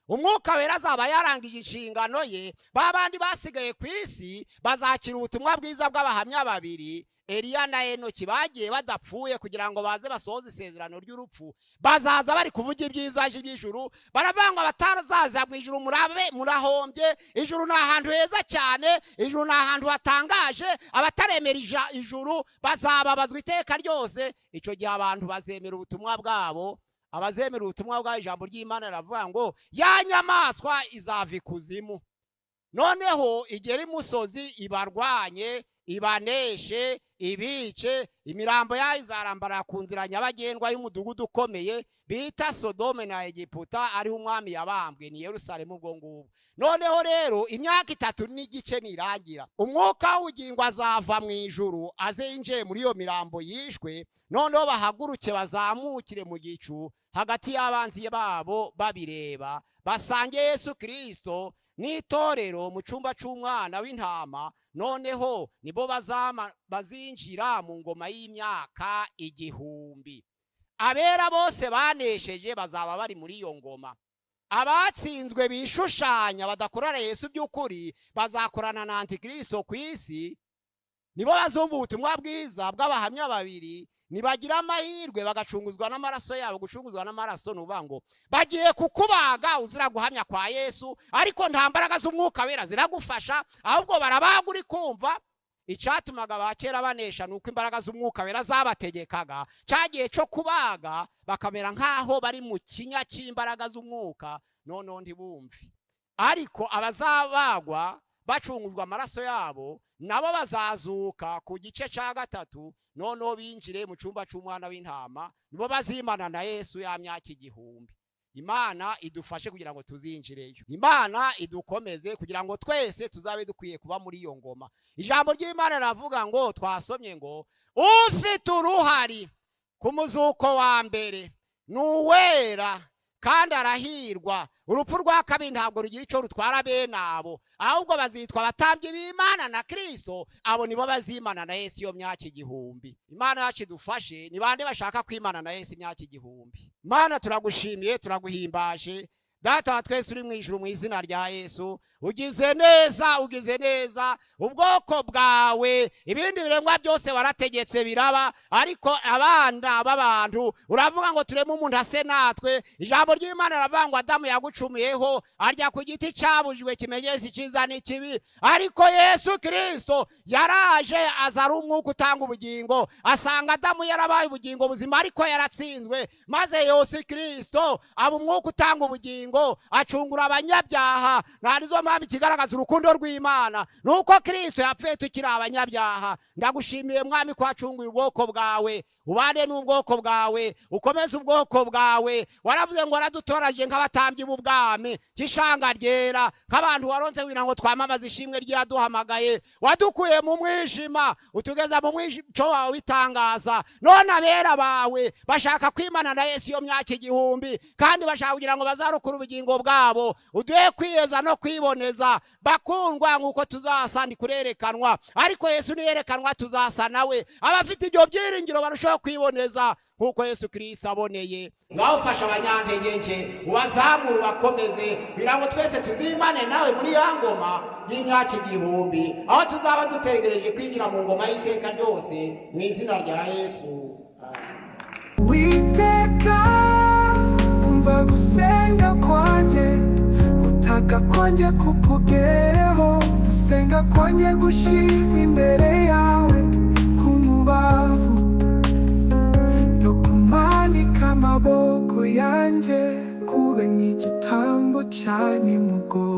[SPEAKER 2] Umwuka Wera azaba yarangije inshingano ye. Ba bandi basigaye ku isi bazakira ubutumwa bwiza bw'abahamya babiri, Eliya na Enoki, bagiye badapfuye kugira ngo baze basohoze isezerano ry'urupfu. Bazaza bari kuvuga ibyiza by'ijuru, baravuga ngo abatazaza mu ijuru murabe murahombye. Ijuru ni ahantu heza cyane, ijuru ni ahantu hatangaje. Abataremera ijuru bazababazwa iteka ryose. Icyo gihe abantu bazemera ubutumwa bwabo. Abazemera ubutumwa bwa ijambo ry'Imana riravuga ngo ya nyamaswa izava ikuzimu, noneho igera imusozi ibarwanye, ibaneshe, ibice. Imirambo yayo izarambara ku nzira nyabagendwa y'umudugudu ukomeye bita Sodome na Egiputa, ariho umwami yabambwe, ni Yerusalemu ubwo ngubwo. Noneho rero imyaka itatu n'igice nirangira, umwuka w'ubugingo azava mu ijuru aze yinjiye muri iyo mirambo yishwe. Noneho bahaguruke bazamukire mu gicu hagati y'abanzi babo babireba, basange Yesu Kristo n'itorero mu cyumba cy'umwana w'intama. Noneho nibo bazinjira mu ngoma y'imyaka 1000. Abera bose banesheje bazaba bari muri iyo ngoma. Abatsinzwe bishushanya badakorana Yesu by'ukuri bazakorana na Antikristo ku isi. Nibo bazumva ubutumwa bwiza bw'abahamya babiri, nibagira amahirwe bagacunguzwa n'amaraso yabo. Gucunguzwa n'amaraso ni ukuvuga ngo bagiye kukubaga uzira guhamya kwa Yesu, ariko nta mbaraga z'umwuka Wera ziragufasha, ahubwo barabaga uri kumva. Icyatumaga ba kera banesha ni uko imbaraga z'umwuka Wera zabategekaga. Cyagiye cyo kubaga bakamera nk'aho bari mu kinya cy'imbaraga z'umwuka, noneho ntibumve. Ariko abazabagwa bacungurwa amaraso yabo nabo bazazuka ku gice cya gatatu, noneho binjire mu cyumba cy'umwana w'intama, nibo bazimana na Yesu ya myaka 1000. Imana idufashe kugira ngo tuzinjireyo. Imana idukomeze kugira ngo twese tuzabe dukwiye kuba muri iyo ngoma. Ijambo ry'Imana riravuga ngo, twasomye ngo ufite uruhari ku muzuko wa mbere ni uwera kandi arahirwa. Urupfu rwa kabiri ntabwo rugira icyo rutwara bene abo, ahubwo bazitwa abatambyi b'Imana na Kristo. Abo nibo bazimana na Yesu iyo myaka 1000. Imana yacu idufashe. Ni bande bashaka kwimana na Yesu imyaka 1000? Imana turagushimiye, turaguhimbaje. Data wa twese uri mu ijuru, mu izina rya Yesu, ugize neza, ugize neza ubwoko bwawe. Ibindi biremwa byose warategetse biraba, ariko abana b'abantu uravuga ngo tureme umuntu ase natwe. Ijambo ry'Imana riravuga ngo Adamu yagucumuyeho, arya ku giti cyabujijwe kimenyesha icyiza n'ikibi, ariko Yesu Kristo yaraje aza ari umwuka utanga ubugingo, asanga Adamu yarabaye ubugingo buzima ariko yaratsinzwe, maze Yesu Kristo aba umwuka utanga ubugingo, acungura abanyabyaha. Nta nizo mpamvu ikigaragaza urukundo rw'Imana nuko Kristo yapfuye tukiri abanyabyaha. Ndagushimiye Mwami ko wacunguye ubwoko bwawe. Ubane n'ubwoko bwawe, ukomeze ubwoko bwawe. Waravuze ngo waradutoraje nk'abatambyi b'ubwami, cy'ishanga ryera, nk'abantu waronse kugira ngo twamamaze ishimwe ryaduhamagaye. Wadukuye mu mwijima utugeza mu mwico wawe w'itangaza. None abera bawe bashaka kwimana na Yesu iyo myaka 1000, kandi bashaka kugira ngo bazarukure uzamure ubugingo bwabo, uduhe kwiyeza no kwiboneza. Bakundwa, nk'uko tuzasa ntikurerekanwa, ariko Yesu niyerekanwa tuzasa nawe. Abafite ibyo byiringiro barushaho kwiboneza nk'uko Yesu Kirisito aboneye. Ngaho ufasha abanyantege nke, ubazamure, ubakomeze, kugira ngo twese tuzimane nawe muri ya ngoma y'imyaka 1000, aho tuzaba dutegereje kwinjira mu ngoma y'iteka ryose, mu izina rya Yesu. Amen.
[SPEAKER 3] Uwiteka, umva gusenga kwanjye, gutaka kwanjye kukugereho, gusenga kwanjye gushima imbere yawe k'umubavu, no kumanika amaboko yanjye kube nk'igitambo cya nimugoroba.